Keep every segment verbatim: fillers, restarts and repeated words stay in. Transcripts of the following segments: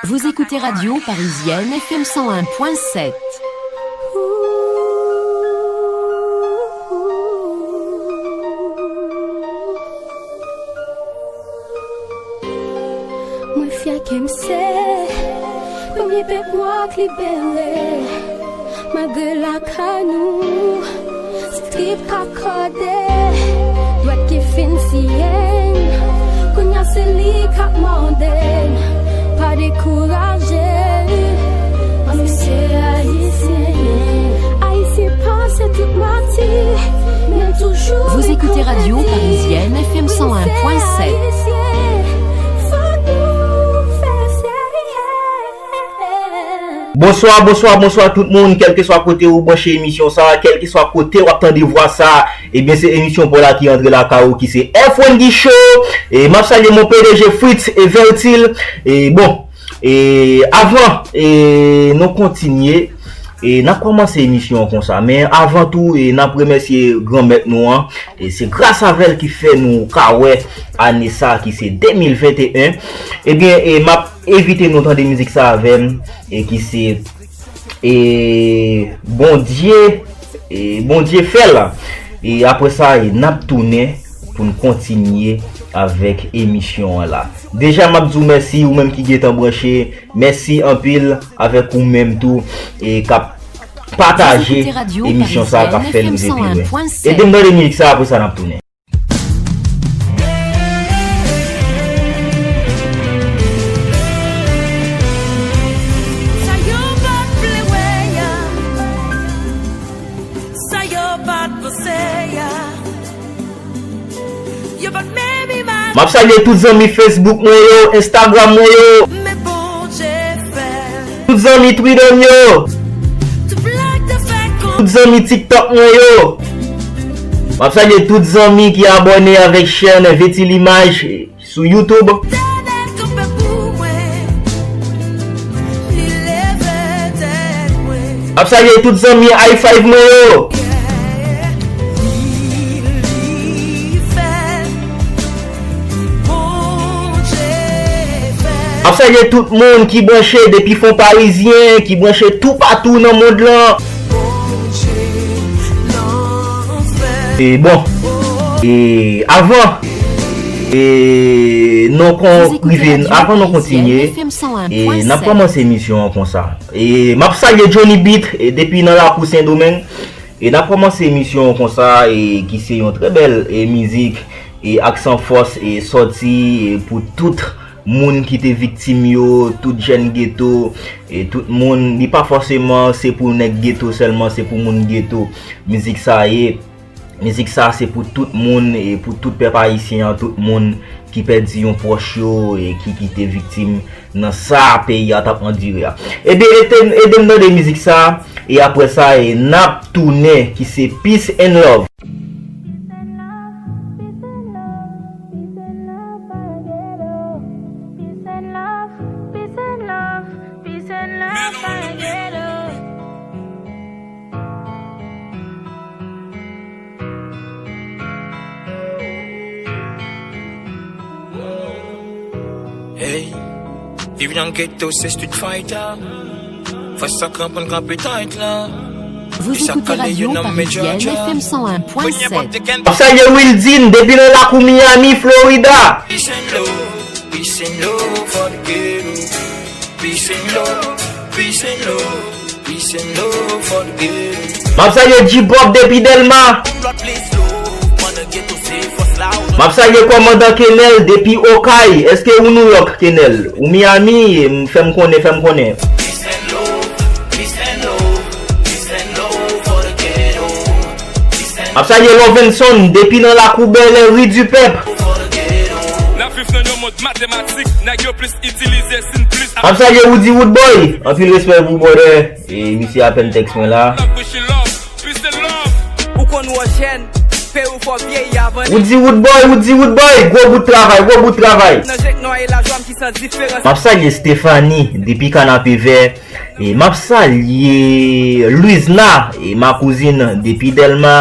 Vous écoutez Radio Parisienne F M cent un point sept. Mwen fyè ke m se premye pèp nwa k libere. Malgre lakay nou se trip k ap kòde, dwèt ki fin siye n, kounye a se li k ap mòde n. Pa dekouraje, paske se Ayisyen. Ayisyen pase tout mati, men toujou. Vous écoutez Radio Parisienne F M cent un point sept. Ayisyen, fòk nou fè serye. Bonswa, bonswa, bonswa tout moun, kèlkeswa kote ou branche emisyon sa, kèlkeswa kote w ap tande vwa sa, ebyen se emisyon pa w la ki antre lakay ou ki se F Wendy Show. E m ap salye mon P D G Fritz e Vertil. E bon, e avan e nou kontinye, e n ap kòmanse emisyon an konsa. Men avan tou, e n ap remèsye Granmèt nou an. E se gras avè l ki fè nou ka wè ane sa ki se de mil venteyen. Ebyen, e m ap envite nou tande mizik sa avè m, e ki se e Bondye, e Bondye fè l. E apre sa, e n ap tounen pou n kontinye avèk emisyon an la. Deja, m ap di w mèsi, ou menm ki gentan branche, mèsi anpil avèk ou menm tou, e k ap pataje emisyon sa, k ap fè l rive pi lwen. Ede m tande mizik sa, apre sa, n ap tounen. Sa yo pa t vle wè a, sa yo pa t panse a, yo pa t menm imajine. M ap salye tout zanmi Facebook mwen yo, Instagram mwen yo. Men Bondye fè. Tout zanmi Twitter m yo. Tout blag te fè kon. Tout zanmi TikTok mwen yo. M ap salye tout zanmi ki abòne avèk chèn Veti Limaj sou YouTube. Letènèl kanpe pou mwen. Li leve tèt mwen. M ap salye tout zanmi High Five mwen yo. Yeah. Li, li fè. Bondye fè. M ap salye tout moun ki branche depi Fon Parizyen, ki branche toupatou nan mond lan. Bondye nan fè. E bon, e avan, e nou kon rive, avan nou kontinye, e n ap kòmanse emisyon an konsa. E m ap salye Johnny Beat, e depi nan lakou Sendomeng. E n ap kòmanse emisyon an konsa, e ki se yon trè bèl, e mizik, e Aksan Fòs, e sòti, e pou tout moun ki te viktim yo, tout jèn geto, e tout moun, li pa fòseman se pou nèg geto sèlman, se pou moun geto. Mizik sa ye, mizik sa se pou tout moun, e pou tout pèp ayisyen an, tout moun ki pèdi yon pwòch yo, e ki kite viktim nan sa peyi a t ap andire a. Ebyen, ede, ede m tande mizik sa, e apre sa, e n ap tounen, ki se Peace and Love. Hey, viv nan geto se street fighter. Fòs sa k ranprann kanpe tayt la. Vous écoutez Radio Parisienne F M cent un point sept. M ap salye Wildine depi nan lakou Miami, Florida. Peace and love, peace and love for the ghetto. Peace and love, peace and love, peace and love for the ghetto. M ap salye G-Pop depi Dèlma. Yon lòt list love, pandan geto se fòs la ou. M ap salye kòmandan Kenèl depi Okay. Èske ou Nouyòk, Kenèl? Ou Miami? M, fè m konnen, fè m konnen. Peace and love, peace and love, peace and love for the ghetto. Peace and M ap salye Lovenson depi nan lakou Bèlè, Ri di Pèp. for the ghetto. N ap viv nan yon mond matematik, nèg yo plis itilize sin plis. M ap salye Woody Woodboy. Anpil respè pou brother. E misye apèn tèks mwen la. Love, wish you love, peace and love. Ou konn wè jèn, peyi w fò vyeyi avan li. Woody Woodboy, Woody Woodboy, gwo bout travay, gwo bout travay. Nan jèk nwa e lajwa m ki san diferans. M ap salye Stephanie depi Kanapevè. E m ap salye Luizna, e ma kouzin depi Dèlma.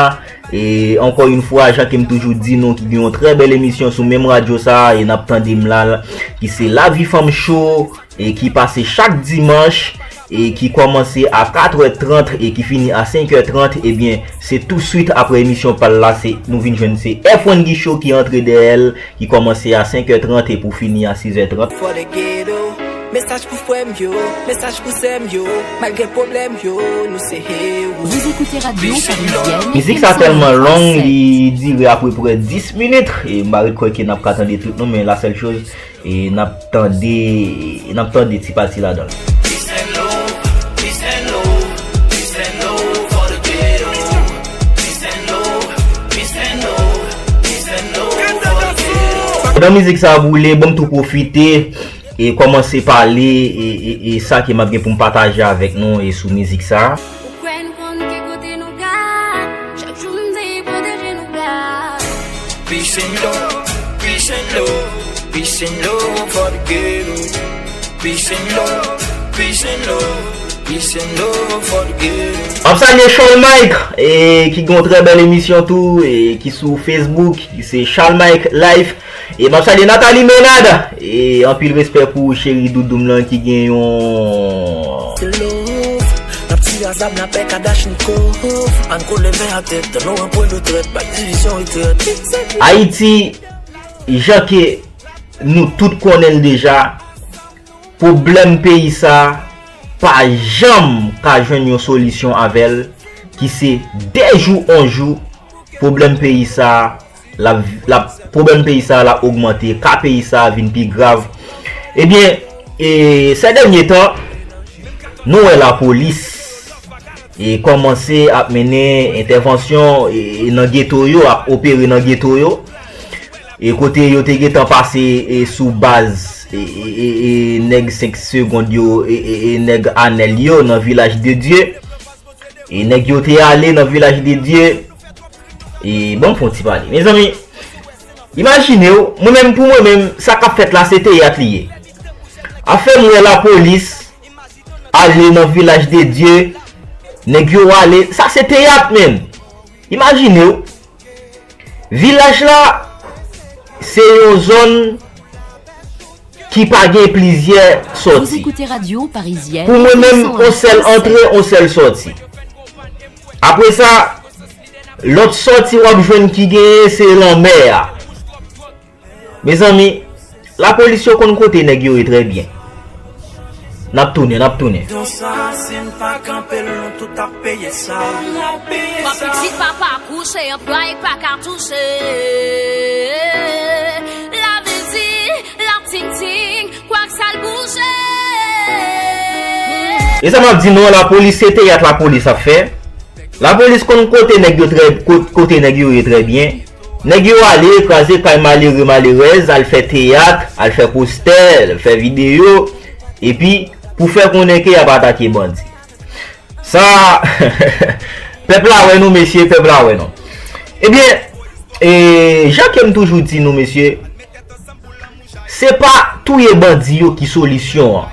E ankò yon fwa, jan ke m toujou di nou, ki gen yon trè bèl emisyon sou menm radyo sa, e n ap tande m la, ki se Lavi Fanm Show. e ki pase chak dimanch, e ki kòmanse a katrè trant e ki fini a senkè trant, ebyen, se tou swit apre emisyon pa l la, se, nou vin jwenn se F one Guy Show ki antre dèyè l, ki kòmanse a senkè trant e pou fini a sizè trant. For the ghetto. Mesaj pou frè m yo, mesaj pou sè m yo, malgre pwoblèm yo, nou se hero. Vous écoutez Radio Parisienne. Mizik sa tèlman long, li dire apeprè dis minit, e m pa ret kwè ke n ap ka tande tout non, men la sèl choz, e n ap tande, n ap tande ti pati ladan l. Pandan mizik sa ap woule, ban m tou pwofite e kòmanse pale e, e, e sa ke m ap gen pou m pataje avèk nou e sou mizik sa. Ou kwè n konn ki kote nou ka, chak jou m te pwoteje nou ka. Peace and love, peace and love, peace and love for the ghetto. Peace and love, peace and love, peace and love for the ghetto. M ap salye Charles Mike, e, ki gen yon trè bèl emisyon tou, e, ki sou Facebook, ki se Charles Mike Life. E m ap salye Nathalie Menard. E anpil respè pou cheri doudoum lan ki gen yon. Se love, n ap tire a zam, n ap pè Kadachnikov. Ann kole men atè, dan nou anpwen retrèt, bay divizyon retrèt. Ayiti, jan ke nou tout konnen l deja, pwoblèm peyi sa pa janm ka jwenn yon solisyon avè l, ki se de jou an jou, pwoblèm peyi sa, l ap, l ap, pwoblèm peyi sa l ap ogmante, ka peyi sa vin pi grav. Ebyen, e, sè dènye tan, nou wè lapolis e kòmanse ap mennen entèvansyon, e, e, nan geto yo, ap opere nan geto yo. E kote yo te gentan pase, e, sou baz, e, e, e, e nèg senk segond yo, e, e, e nèg Anèl yo nan Vilaj de Dye. E nèg yo te ale nan Vilaj de Dye. E ban m fè yon ti pale. Mezanmi, imajine w, mwen menm, pou mwen menm, sa k ap fèt la, se teyat li ye. Afè m wè lapolis ale nan Vilaj de Dye, nèg yo ale, sa se teyat, menm. Imajine w, vilaj la, se yon zòn ki pa gen plizyè sòti. Vous écoutez Radio Parisienne. Pou mwen menm, on sèl antre, on sèl sòti. Apre sa, lòt sòti w ap jwenn ki genyen, se lanmè a. Mezanmi, lapolis yo konn kote nèg yo ye trè byen. N ap tounen, n ap tounen. Tan sa, si n pa kanpe l, nou tout ap peye sa. Pa pitit papa kouche, anplwaye k pa ka touche. Lavi di, l ap ting ting, kwak sa l bouje. E sa m ap di nou, lapolis se teyat lapolis ap fè. Lapolis konn kote nèg yo trè, ko-, kote nèg yo ye trè byen. Nèg yo ale kraze kay malere malerèz, al fè teyat, al fè postè, al fè videyo, epi pou fè konnen ke y ap atake bandi. Sa, pèp la wè nou, mesye, pèp la wè nou. Ebyen, e, jan ke m toujou di nou, mesye, se pa touye bandi yo ki solisyon an.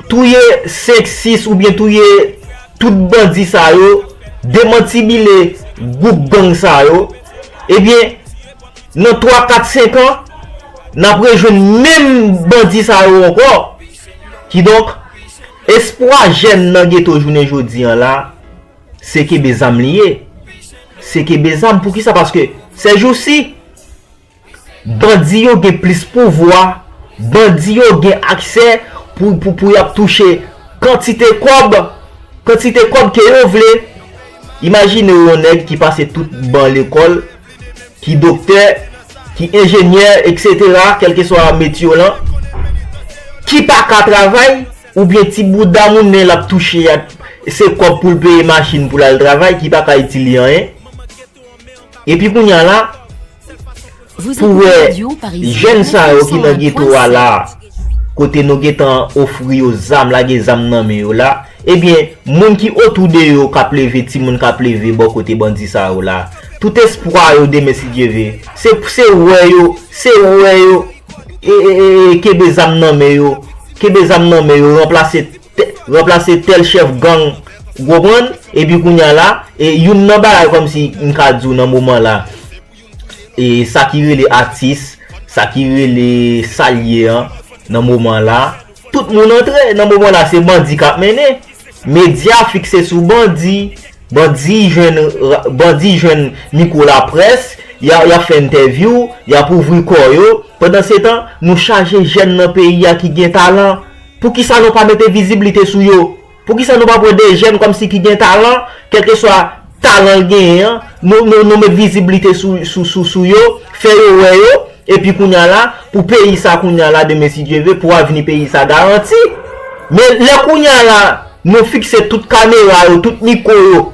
Touye senk, sis oubyen touye tout bandi sa yo, demantibile gwoup gang sa yo, ebyen, nan twa, kat, senk an, n ap rejwenn menm bandi sa yo ankò. Kidonk, espwa jèn nan geto jounen jodi an la, se kenbe zam li ye. Se kenbe zam. Poukisa? Paske, sèjousi, bandi yo gen plis pouvwa, bandi yo gen aksè pou, pou, pou y ap touche kantite kòb, kantite kòb ke yo vle. Imajine w yon nèg ki pase tout ban lekòl, ki doktè, ki enjenyè, etsetera, kèlkeswa metye w lan, ki pa ka travay, oubyen ti bouda mounen l ap touche a, se kòb pou l peye machin pou l al travay, ki pa ka itil li anyen. Epi kounye a la, pou wè jèn sa yo ki nan geto a la, kote nou gentan ofri yo zam, lage zam nan men yo la, ebyen, moun ki otou de yo k ap leve, timoun k ap leve bò kote bandi sa yo la, tout espwa yo demen, si Dye ve, se, se wè yo, se wè yo, e, e, e, e, kenbe zam nan men yo, kenbe zam nan men yo, ranplase tè-, ranplase tèl chèf gang, ou konprann? Epi kounye a la, e youn nan bagay kòmsi m ka di w nan moman la, e sa ki rele atis, sa ki rele sa l ye an, Nan moman la, tout moun antre. Nan moman la, se bandi k ap mennen. Medya fikse sou bandi. Bandi jwenn, bandi jwenn mikwo laprès, y a, y ap fè entèvyou, y ap ouvri kò yo. Pandansetan, nou chaje jèn nan peyi a ki gen talan. Poukisa nou pa mete viziblite sou yo? Poukisa nou pa pran de jèn kòmsi ki gen talan, kèlkeswa talan l genyen an, nou, nou, nou met viziblite sou, sou, sou, sou yo, fè yo wè yo, epi kounye a la, pou peyi sa kounye a la, demen si Dye ve, pou avni peyi sa garanti. Men lè kounye a la, nou fikse tout kamera yo, tout mikwo yo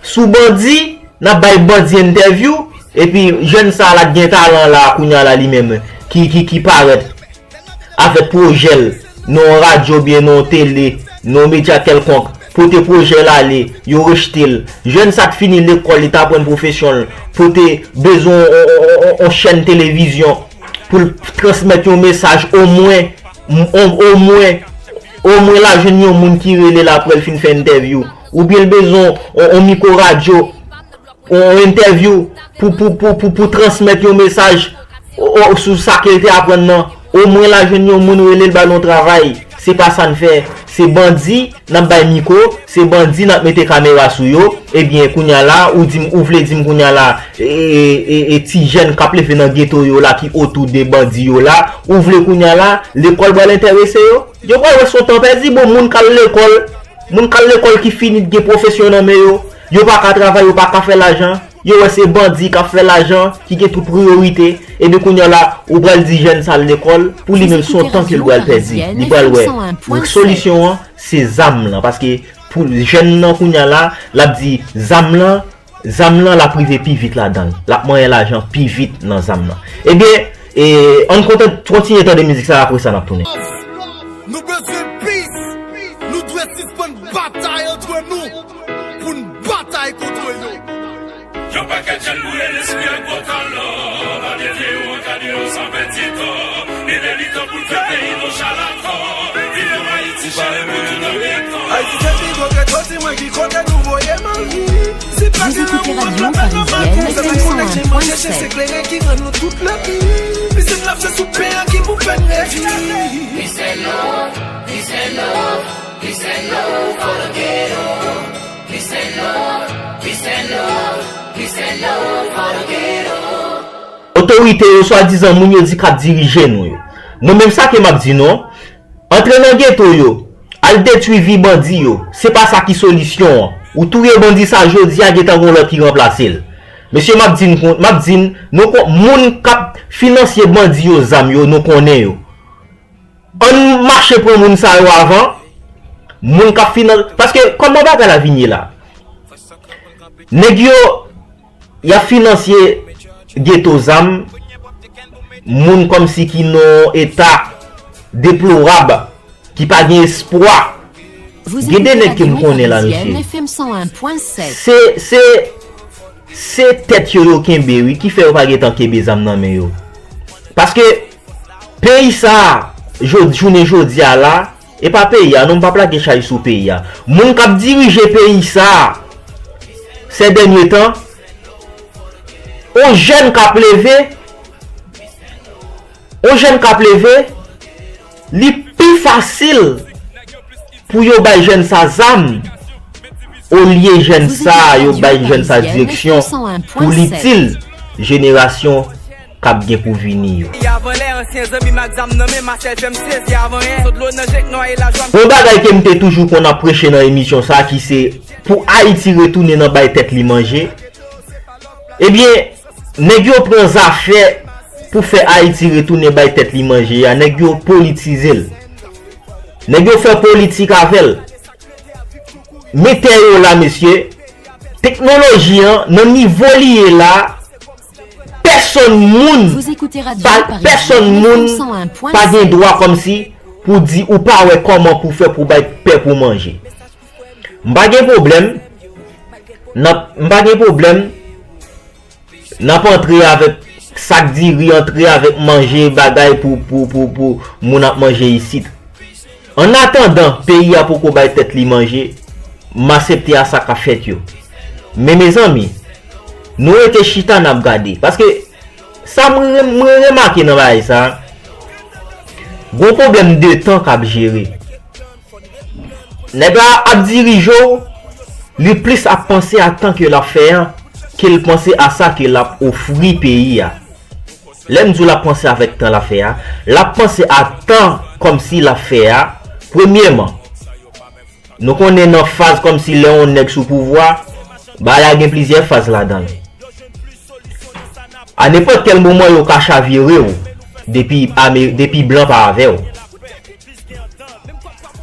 sou bandi, n ap bay bandi entèvyou, epi jèn sa la k gen talan la, kounye a la li menm, ki, ki, ki parèt avèk pwojè l nan yon radyo oubyen nan yon tele, nan yon medya kèlkonk, pote pwojè l ale, yo rejte l. Jèn sa t fini lekòl, li t aprann pwofesyon l, pote bezwen yon, yon, yon, yon, yon chèn televizyon pou l transmèt yon mesaj omwen, m-, o-, omwen, omwen l a jwenn yon moun ki rele l apre l fin fè entèvyou. Oubyen l bezwen yon, yon mikwo radyo, yon entèvyou pou, pou, pou, pou, pou transmèt yon mesaj o, o, sou sa ke l te aprann nan. Omwen l a jwenn yon moun rele l ba l yon travay. Se pa sa n fè. Se bandi n ap bay mikwo, se bandi n ap mete kamera sou yo. Ebyen, kounye a la, ou di m, ou vle di m kounye a la, e, e, e, e ti jèn k ap leve nan geto yo la ki otou de bandi yo la, ou vle kounye a la, lekòl pral enterese yo? Yo pral wè se yon tan pèdi, bon, moun k al lekòl, moun k al lekòl ki fini t gen pwofesyon nan men yo, yo pa ka travay, yo pa ka fè lajan, yo wè se bandi k ap fè lajan, ki gen tout priyorite, epi kounye a la, ou pral di jèn sa al lekòl, pou li menm se yon tan ke l pral pèdi. Li pral wè solisyon an, se zam lan, paske pou jèn nan kounye a la, l ap di zam lan, zam lan l ap rive pi vit ladan l. L ap manyen lajan pi vit nan zam lan. Ebyen, e, ann kontan-, kontinye tande mizik sa, apre sa n ap tounen. Nou bezwen peace. Nou dwe sispann batay antre nou pou n batay kontre yo. Yon pakèt jèn boule lespri ak gwo talò, pa devye yo, ankadre yo san pèdi tan. Li lè li tan pou n fè peyi nou chalatan. Viv yon Ayiti chale pou tout an gen tan. Ayiti se pi gwo geto, di mwen ki kote nou voye m anvi. Si pa gen lanmou, pèp la pa manje, se pa konèk chen manje chen, se kleren ki rann nou tout lavi. Pisin n ap fè sou pen an ki pou fè n redi. Peace and love, peace and love, peace and love for the ghetto. Peace and love, peace and love, peace and love for the ghetto. Otorite yo, swadizan moun yo di k ap dirije nou yo. Mwen menm sa ke m ap di nou, antre nan geto yo, al detwi vi bandi yo, se pa sa ki solisyon an. Ou touye bandi sa jodi a, gentan gon lòt ki ranplase l. Mesye, m ap di n kon-, m ap di n, nou kon-, moun k ap finansye bandi yo zam yo, nou konnen yo. Ann mache pran moun sa yo avan. Moun k ap finan-, paske kòman bagay la vin ye la? Nèg yo, y ap finansye geto zam, moun kòmsi ki nan yon eta deplorab, ki pa gen espwa. Gen de nèg ke m konnen la, mesye. Se, se, se tèt yo yo kenbe, wi, ki fè yo pa gentan kenbe zam nan men yo. Paske peyi sa, jodi, jounen jodi a la, e pa peyi a, non, m p ap lage chay sou peyi a. Moun k ap dirije peyi sa, sè dènye tan, on jèn k ap leve, on jèn k ap leve, li pi fasil pou yo bay jèn sa zam, olye jèn sa, yo bay jèn sa direksyon pou li itil jenerasyon k ap gen pou vini yo. Avan lè, ansyen zanmi m ak zam nan men, Masèl fè m sezi avan yè. Sot dlo nan je k nwaye lajwa m. Yon bagay ke m te toujou konn ap preche nan emisyon sa ki se pou Ayiti retounen nan bay tèt li manje. Ebyen, nèg yo pran zafè pou fè Ayiti retounen bay tèt li manje a, nèg yo politize l. Nèg yo fè politik avè l. Men tè yo la, mesye. Teknoloji an, nan nivo li ye la, pèsonn moun, pa, pèsonn moun pa gen dwa kòmsi pou di ou pa wè kòman pou fè pou bay pèp ou manje. M pa gen pwoblèm. N ap, m pa gen pwoblèm. N ap antre avèk sak diri, antre avèk manje, bagay pou, pou, pou, pou moun ap manje isit. Annatandan, peyi a poko bay tèt li manje, m asepte a sa k ap fèt yo. Men, mezanmi, nou rete chita, n ap gade. Paske sa mwen, mwen remake nan bagay sa, Gon pwoblèm de tan k ap jere. Nèg la ap dirije w, li plis ap panse a tan ke l ap fè a, ke l panse a sa ke l ap ofri peyi a. Lè m di w l ap panse avèk tan l ap fè a, l ap panse a tan kòmsi l ap fè a, premyèman, nou konnen nan faz kòmsi lè yon nèg sou pouvwa, bagay la gen plizyè faz ladan l. A nenpòt kèl moman yo ka chavire w depi ame, depi blan pa avè w.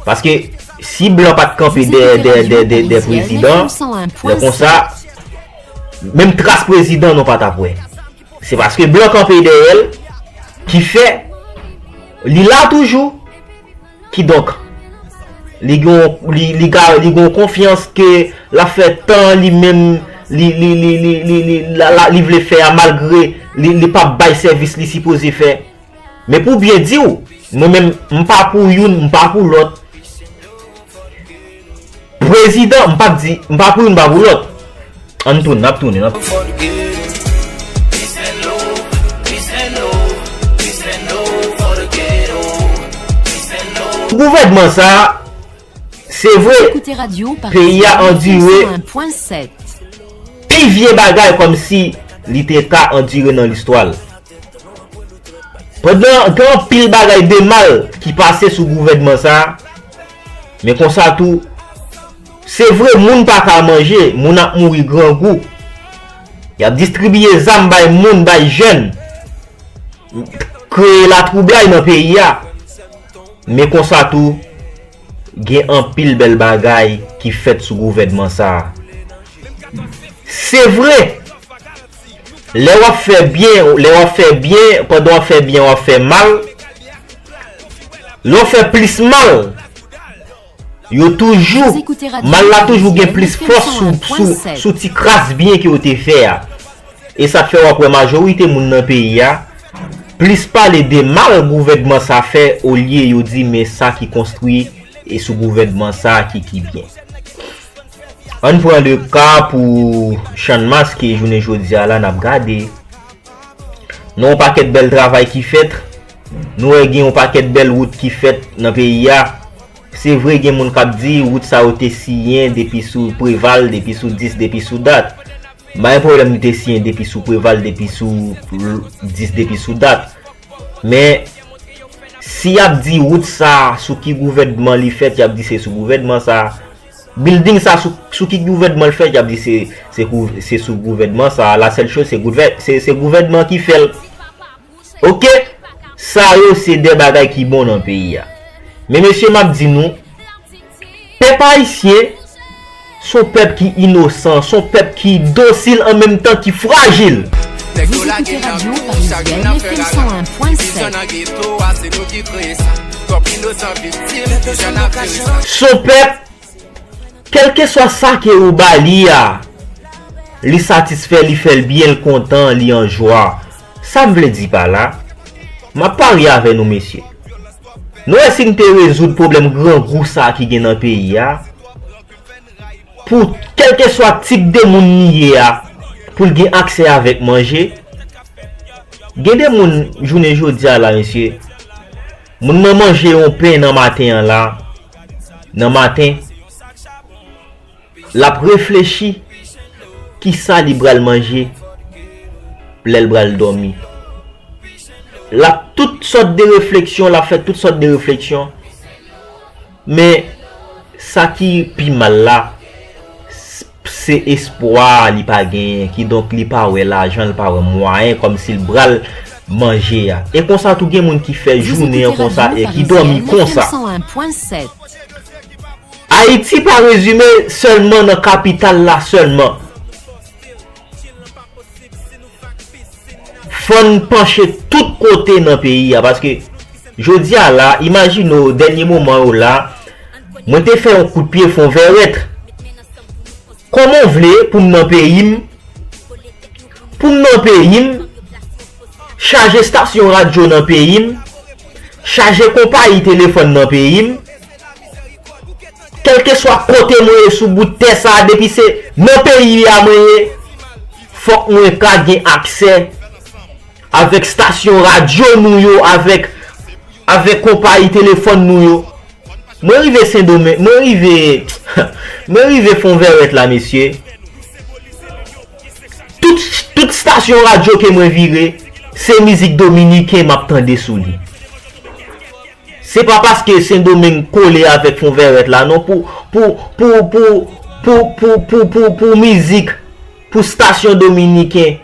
Paske si blan pa t kanpe dèyè dèyè dèyè dèyè dèyè prezidan, lè konsa, menm tras prezidan nou pa t ap wè. Se paske blan kanpe dèyè l ki fè li la toujou. Kidonk, li gen li li ga li gen konfyans ke l ap fè tan li menm li li li li li li la la li vle fè a malgre li li p ap bay sèvis li sipoze fè. Men pou byen di w, mwen menm m pa pou youn, m pa pou lòt. Prezidan, m p ap di, m pa pou youn, m pa pou lòt. Ann tounen, n ap tounen, n ap Gouvènman sa, se vre, peyi a andire pi vye bagay kòmsi li te ka andire nan listwa l. Pandan gen anpil bagay de mal ki pase sou gouvènman sa, men konsa tou, se vre moun pa ka manje, moun ap mouri grangou. Y ap distribiye zam bay moun, bay jèn, kreye latwoublay nan peyi a. Men konsa tou, gen anpil bèl bagay ki fèt sou gouvènman sa a. Se vre, lè w ap fè byen, lè w ap fè byen, pandan w ap fè byen, w ap fè mal, lè w fè plis mal, yo toujou, mal la toujou gen plis fòs sou, sou, sou ti kras byen ke w te fè a. E sa k fè w ap wè majorite moun nan peyi a plis pale de mal gouvènman sa fè olye yo di men sa ki konstwi e sou gouvènman sa ki ki byen. Ann pran le ka pou Channmas ke jounen jodi a la n ap gade. Nou yon pakèt bèl travay ki fèt. Nou wè gen yon pakèt bèl wout ki fèt nan peyi a. Se vre gen moun k ap di wout sa yo te siyen depi sou Preval, depi sou dis, depi sou dat. M pa gen pwoblèm li te siyen depi sou Preval, depi sou dis, depi sou dat. Men, si y ap di wout sa sou ki gouvènman li fèt, y ap di se sou gouvènman sa. Bilding sa sou, sou ki gouvènman l fèt, y ap di se, se, se sou gouvènman sa. La sèl choz, se gouvè, se, se gouvènman ki fè l. Oke? Sa yo se de bagay ki bon nan peyi a. Men mesye, m ap di nou, pèp ayisyen, se yon pèp ki inosan, se yon pèp ki dosil an menm tan ki frajil. Vous écoutez Radio Parisienne F M cent un point sept. Se yon pèp, kèlkeswa sa ke ou ba li a, li satisfè, li fè l byen, l kontan, li an jwa. Sa m vle di pa la, m ap parye avè nou, mesye. Nou wè si n te rezoud pwoblèm grangou sa a ki gen nan peyi a, pou kèlkeswa tip de moun li ye a, pou l gen aksè avèk manje. Gen de moun, jounen jodi a la, mesye, moun nan manje yon pen nan maten an la, nan maten, l ap reflechi kisa li pral manje lè l pral dòmi. L ap tout sòt de refleksyon, l ap fè tout sòt de refleksyon. Men, sa ki pi mal la, s-, se espwa li pa genyen, kidonk li pa wè lajan, li pa wè mwayen kòmsi l pral manje a. E konsa tou gen moun ki fè jounen an konsa e ki dòmi konsa. Ayiti pa rezime sèlman nan kapital la sèlman. Fò n panche tout kote nan peyi a, paske jodi a la, imajine w, dènye moman yo la, mwen te fè yon kout pye fon vèrèt. Kòman w vle pou m nan peyi m, pou m nan peyi m, chaje estasyon radyo nan peyi m, chaje konpayi telefòn nan peyi m, kèlkeswa kote mwen ye sou bout tè sa a, depi se nan peyi a mwen ye, fòk mwen ka gen aksè avèk estasyon radyo nou yo, avèk avèk konpayi telefòn nou yo. Mwen rive Sendomeng, mwen rive, mwen rive Fonvèrèt la, mesye. Tout, tout stasyon radyo ke mwen vire, se mizik dominiken m ap tande sou li. Se pa paske Sendomeng kole avèk Fonvèrèt la, non, pou, pou, pou, pou, pou, pou, pou, pou, pou mizik, pou stasyon dominiken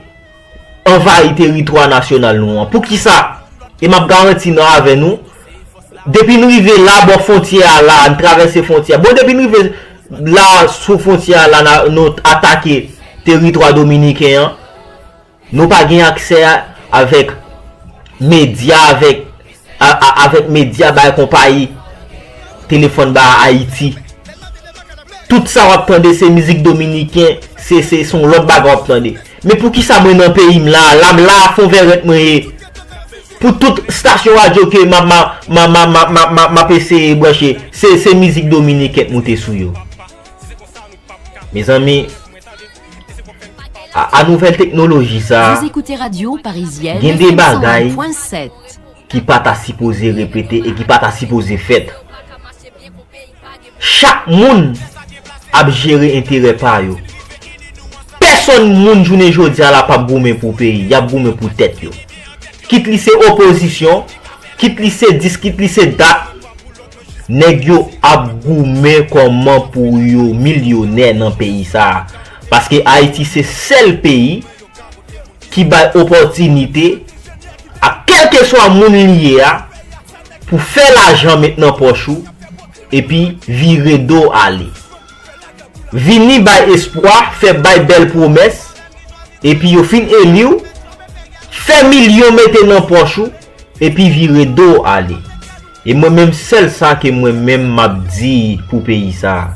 anvayi teritwa nasyonal nou an. Poukisa? E m ap garanti nou avè nou, depi n rive la bò fwontyè a la, n travèse fwontyè a. Bon, depi n rive la sou fwontyè a la, n a, nou atake teritwa dominiken an, nou pa gen aksè a, avèk medya, avèk, a, a, avèk medya bay konpayi telefòn ba Ayiti. Tout sa w ap tande se mizik dominiken, se, se, se yon lòt bagay w ap tande. Men poukisa mwen nan peyi m la, la m la, Fonvèrèt mwen ye. Pou tout stasyon radyo ke m ap, m ap, m ap eseye branche, se, se mizik dominiken k moute sou yo. Mezanmi, a, a nouvèl teknoloji sa a, Vous écoutez Radio Parisienne, gen de bagay F M cent un point sept. Ki pa ta sipoze repete e ki pa ta sipoze fèt. Chak moun ap jere enterè pa yo. Pèsonn moun jounen jodi a la p ap goumen pou peyi, y ap goumen pou tèt yo. Kit li se opozisyon, kit li se dis, kit li se dat, nèg yo ap goumen kòman pou yo milyonè nan peyi sa a. Paske Ayiti se sèl peyi ki bay opòtinite a kèlkeswa moun li ye a pou fè lajan met nan pòch ou epi vire do ale. Vini bay espwa, fè bay bèl pwomès, epi yo fin eli w, fè milyon mete nan pòch ou, epi vire do ale. E mwen menm sèl sa ke mwen menm m ap di pou peyi sa a.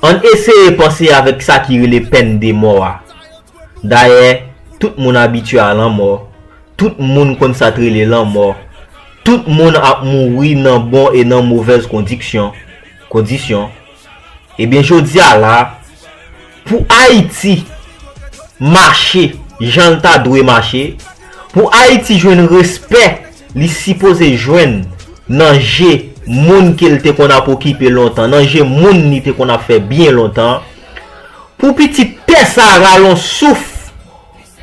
Ann eseye panse avèk sa ki rele pèn de mò a. Dayè, tout moun abitye a lanmò, tout moun konn sa t rele lanmò, tout moun ap mouri nan bon e nan movèz kondiksyon, kondisyon. Ebyen, jodi a la, pou Ayiti mache jan l ta dwe mache, pou Ayiti jwenn respè li sipoze jwenn nan je moun ke l te konn ap okipe lontan, nan je moun li te konn ap fè byen lontan, pou pitit tè sa a rale yon souf,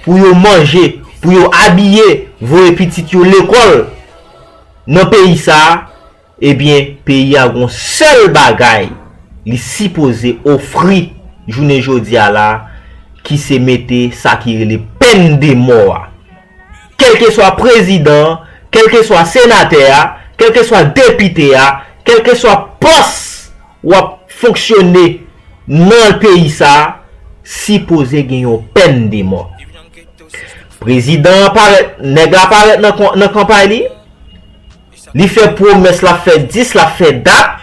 pou yo manje, pou yo abiye, voye pitit yo lekòl nan peyi sa a, ebyen, peyi a gon sèl bagay li sipoze ofri jounen jodi a la, ki se mete sa ki rele pèn de mò a. Kèlkeswa prezidan an, kèlkeswa senatè a, kèlkeswa depite a, kèlkeswa pòs w ap fonksyone nan peyi sa a, sipoze gen yon pèn de mò. Prezidan an parèt, nèg la parèt nan, nan kanpay li, li fè pwomès, l ap fè dis, l ap fè dat.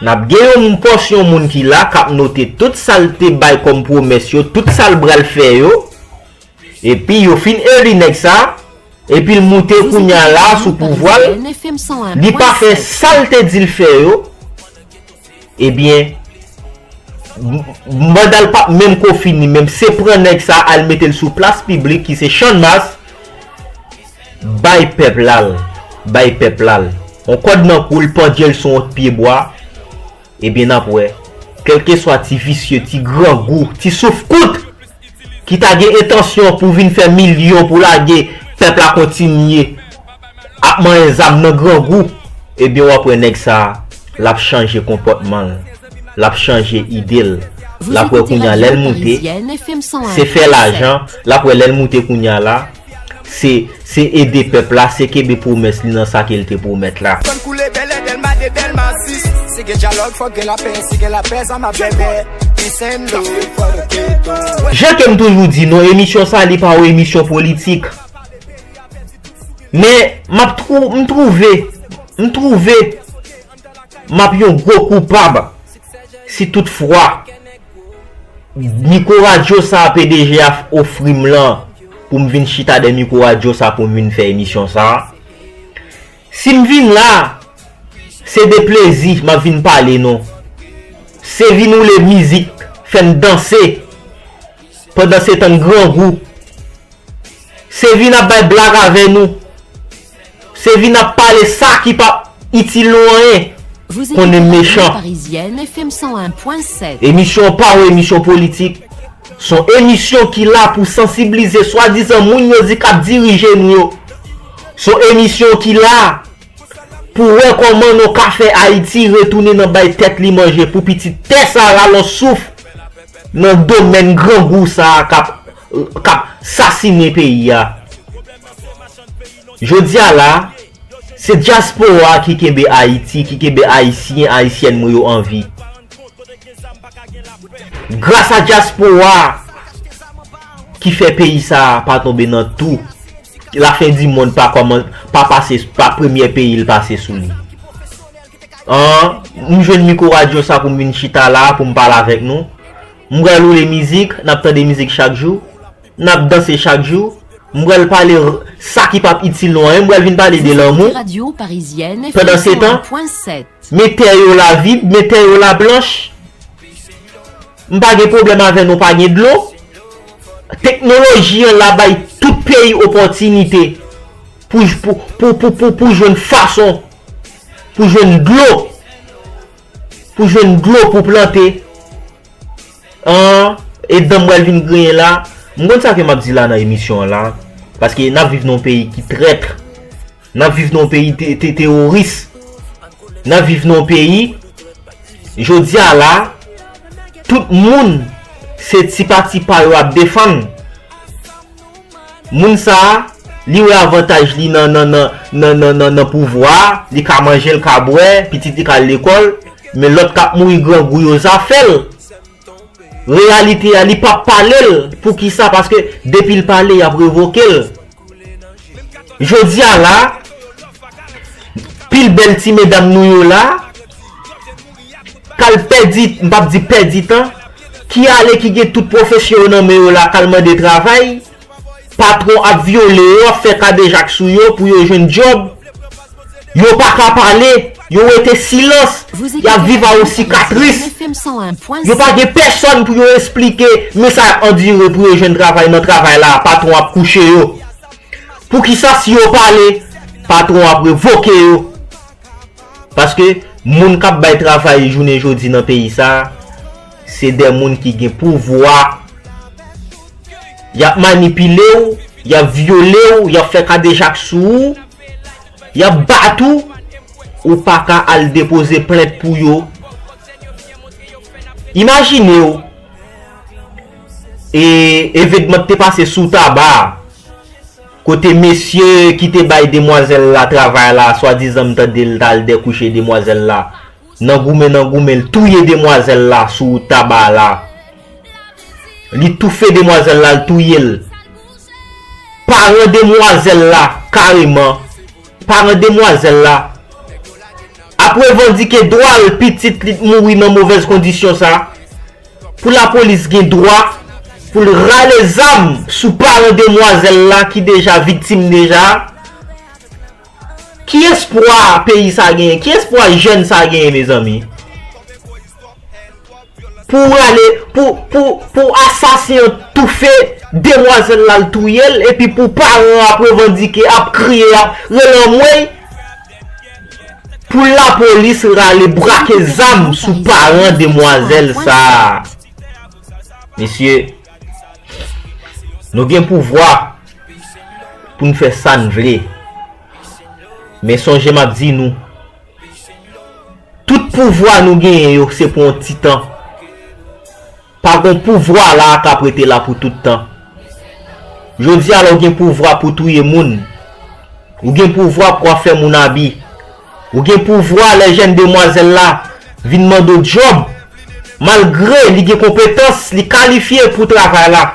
N ap gen yon pòsyon moun ki la k ap note tout sa l te bay kòm pwomès yo, tout sa l pral fè yo. Epi yo fin eli nèg sa, epi l moute kounye a la sou pouvwa l, li pa fè sa l te di l fè yo. Ebyen, m- manda l p ap menm ko fini, menm se pran nèg sa al mete l sou plas piblik ki se Channmas, bay pèp la l, bay pèp la l. On kòd nan kou l, pandye l sou on pyebwa, ebyen n ap wè. Kèlkeswa ti visye, ti grangou, ti souf kout, ki ta gen entansyon pou vin fè milyon pou lage pèp la kontinye ap manyen zam nan grangou, ebyen w ap wè nèg sa a, l ap chanje konpòtman l, l ap chanje ide l, l ap wè kounye a lè l moute, se fè lajan, l ap wè lè l moute kounye a la, se, se ede pèp la, se kenbe pwomès li nan sa ke l te pwomèt la. Fò n koule bèlè, Dèlma de, Dèlma sis. Si gen dyalòg, fòk gen lapè, si gen lapè, zam ap bèbè. Peace and love for the ghetto. Jan ke m toujou di nou, emisyon sa li pa yon emisyon politik. Men, m ap twou- m twouve, m twouve, m ap yon gwo koupab si toutfwa mikwo radyo sa a P D G a ofri m lan pou m vin chita dèyè mikwo radyo sa pou m vin fè emisyon sa a. Si m vin la, se de plezi m ap vin pale nou. Se vin woule mizik, fè n danse, pandan se tan n grangou. Se vin ap bay blag avè nou. Se vin ap pale sa ki p ap itil nou anyen. Konnen mechan. Emisyon pa yon emisyon politik. Se yon emisyon ki la pou sansiblize swadizan moun yo di k ap dirije nou yo. Se yon emisyon ki la pou wè kòman nou ka fè Ayiti retounen nan bay tèt li manje pou pitit tè sa rale yon souf nan domèn grangou sa a k ap, k ap sasinen peyi a. Jodi a la, se dyaspora ki kenbe Ayiti, ki kenbe Ayisyen, Ayisyèn mwen yo an vi. Gras a dyaspora ki fè peyi sa a pa tonbe nan tou. Lafen di mond pa kòman, pa pase, pa premyè peyi l pase sou li. An, m jwenn mikwo radyo sa pou m vin chita la, pou m pale avèk nou. M pral woule mizik, n ap tande mizik chak jou. N ap danse chak jou. M pral pale r-, sa ki p ap itil nou anyen. M pral vin pale de lanmou. Pandan se tan, men tè yo la vid, men tè yo la blanch. M pa gen pwoblèm avè nou pa gen dlo. Teknoloji an la bay tout peyi opòtinite pou, pou, pou, pou, pou, pou jwenn fason, pou jwenn dlo, pou jwenn dlo pou plante. An, e dan m pral vin griyen la. M konn sa ke m ap di la nan emisyon an la. Paske n ap viv nan yon peyi ki trèt. N ap viv nan yon peyi te-, te-, teworis. N ap viv nan yon peyi, jodi a la, tout moun se ti pati pa yo ap defann. Moun sa a, li wè avantaj li nan, nan, nan, nan, nan, nan, nan pouvwa a, li ka manje, l ka bwè, pitit li ka al lekòl, men lòt k ap mouri grangou yo zafè l. Reyalite a, li p ap pale l. Poukisa? Paske depi l pale, y ap revoke l. Jodi a la, pil bèl ti medam nou yo la, k al pèdi, m p ap di pèdi tan, ki ale, ki gen tout pwofesyon yo nan men yo la, k al mande travay, patwon ap vyole yo, ap fè kadejak sou yo pou yo jwenn djòb. Yo pa ka pale, yo rete silans, y ap viv a yon sikatris. Yo pa gen pèsòn pou yo esplike, men sa y ap andire pou yo jwenn travay nan travay la, patwon ap kouche yo. Poukisa si yo pale, patwon ap revoke yo? Paske moun k ap bay travay jounen jodi nan peyi sa, se de moun ki gen pouvwa. Y ap manipile w, y ap vyole w, y ap fè kadejak sou ou, y ap bat ou, ou pa ka al depoze plent pou yo. Imajine w, e, evenman k te pase sou Taba a, kote mesye ki te bay demwazèl la travay la, swadizan m tande l t al dèkouche demwazèl la, nan goumen, nan goumen, l touye demwazèl la sou wout Taba la. Li toufe demwazèl la, l touye l. Paran demwazèl la, kareman, paran demwazèl la ap revandike dwa l, pitit li t mouri nan movèz kondisyon sa, pou lapolis gen dwa pou l rale zam sou paran demwazèl la ki deja viktim deja. Ki espwa peyi sa genyen? Ki espwa jèn sa genyen, mezanmi? Pou rale, pou, pou, pou asasen an toufe demwazèl la, l touye l, epi pou paran ap revandike, ap kriye, ap rele anmwey, pou lapolis rale brake zam sou paran demwazèl sa a. Mesye, nou gen pouvwa pou n fè sa n vle. Men sonje m ap di nou, tout pouvwa nou genyen yo, se pou yon ti tan. Pa gon pouvwa la k ap rete la pou tout tan. Jodi a la, ou gen pouvwa pou touye moun. Ou gen pouvwa pou ap fè moun abi. Ou gen pouvwa lè jèn demwazèl la vin mande w djòb. Malgre li gen konpetans, li kalifye pou travay la.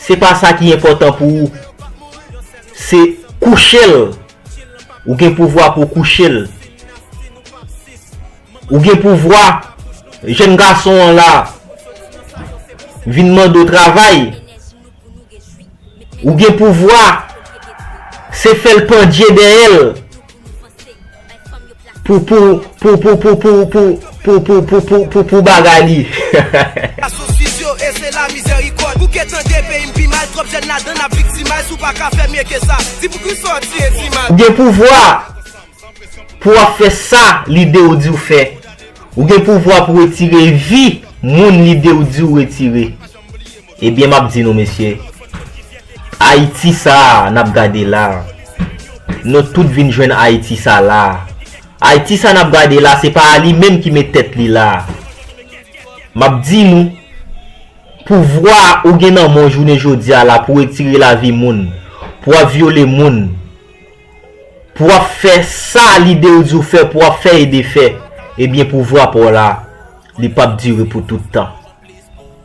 Se pa sa ki enpòtan pou ou. Se kouche l. Ou gen pouvwa pou w kouche l. Ou gen pouvwa, jèn gason an la, vin mande w travay. Ou gen pouvwa, se fè l pandye dèyè l. Pou, pou, pou, pou, pou, pou, pou, pou, pou, pou, pou, pou, pou bagay li. Asosisyon E se la mizèrikòd. Ou ke tande peyi m pi mal, twòp jèn ladan n ap viktimay. Si w pa ka fè mye ke sa, di pou ki w sòti e di mal. Ou gen pouvwa pou w ap fè sa lide w di w fè. Ou gen pouvwa pou retire vi moun lide w di w retire. Ebyen, m ap di nou, mesye, Ayiti sa a n ap gade la a, nou tout vin jwenn Ayiti sa la a. Ayiti sa n ap gade la, se pa li menm ki met tèt li la a. M ap di nou, pouvwa ou gen nan men w jounen jodi a la pou w retire lavi moun, pou w ap vyole moun, pou w ap fè sa lide w di w fè, pou w ap fè e defè, ebyen, pouvwa pa w la, li p ap dire pou tout tan.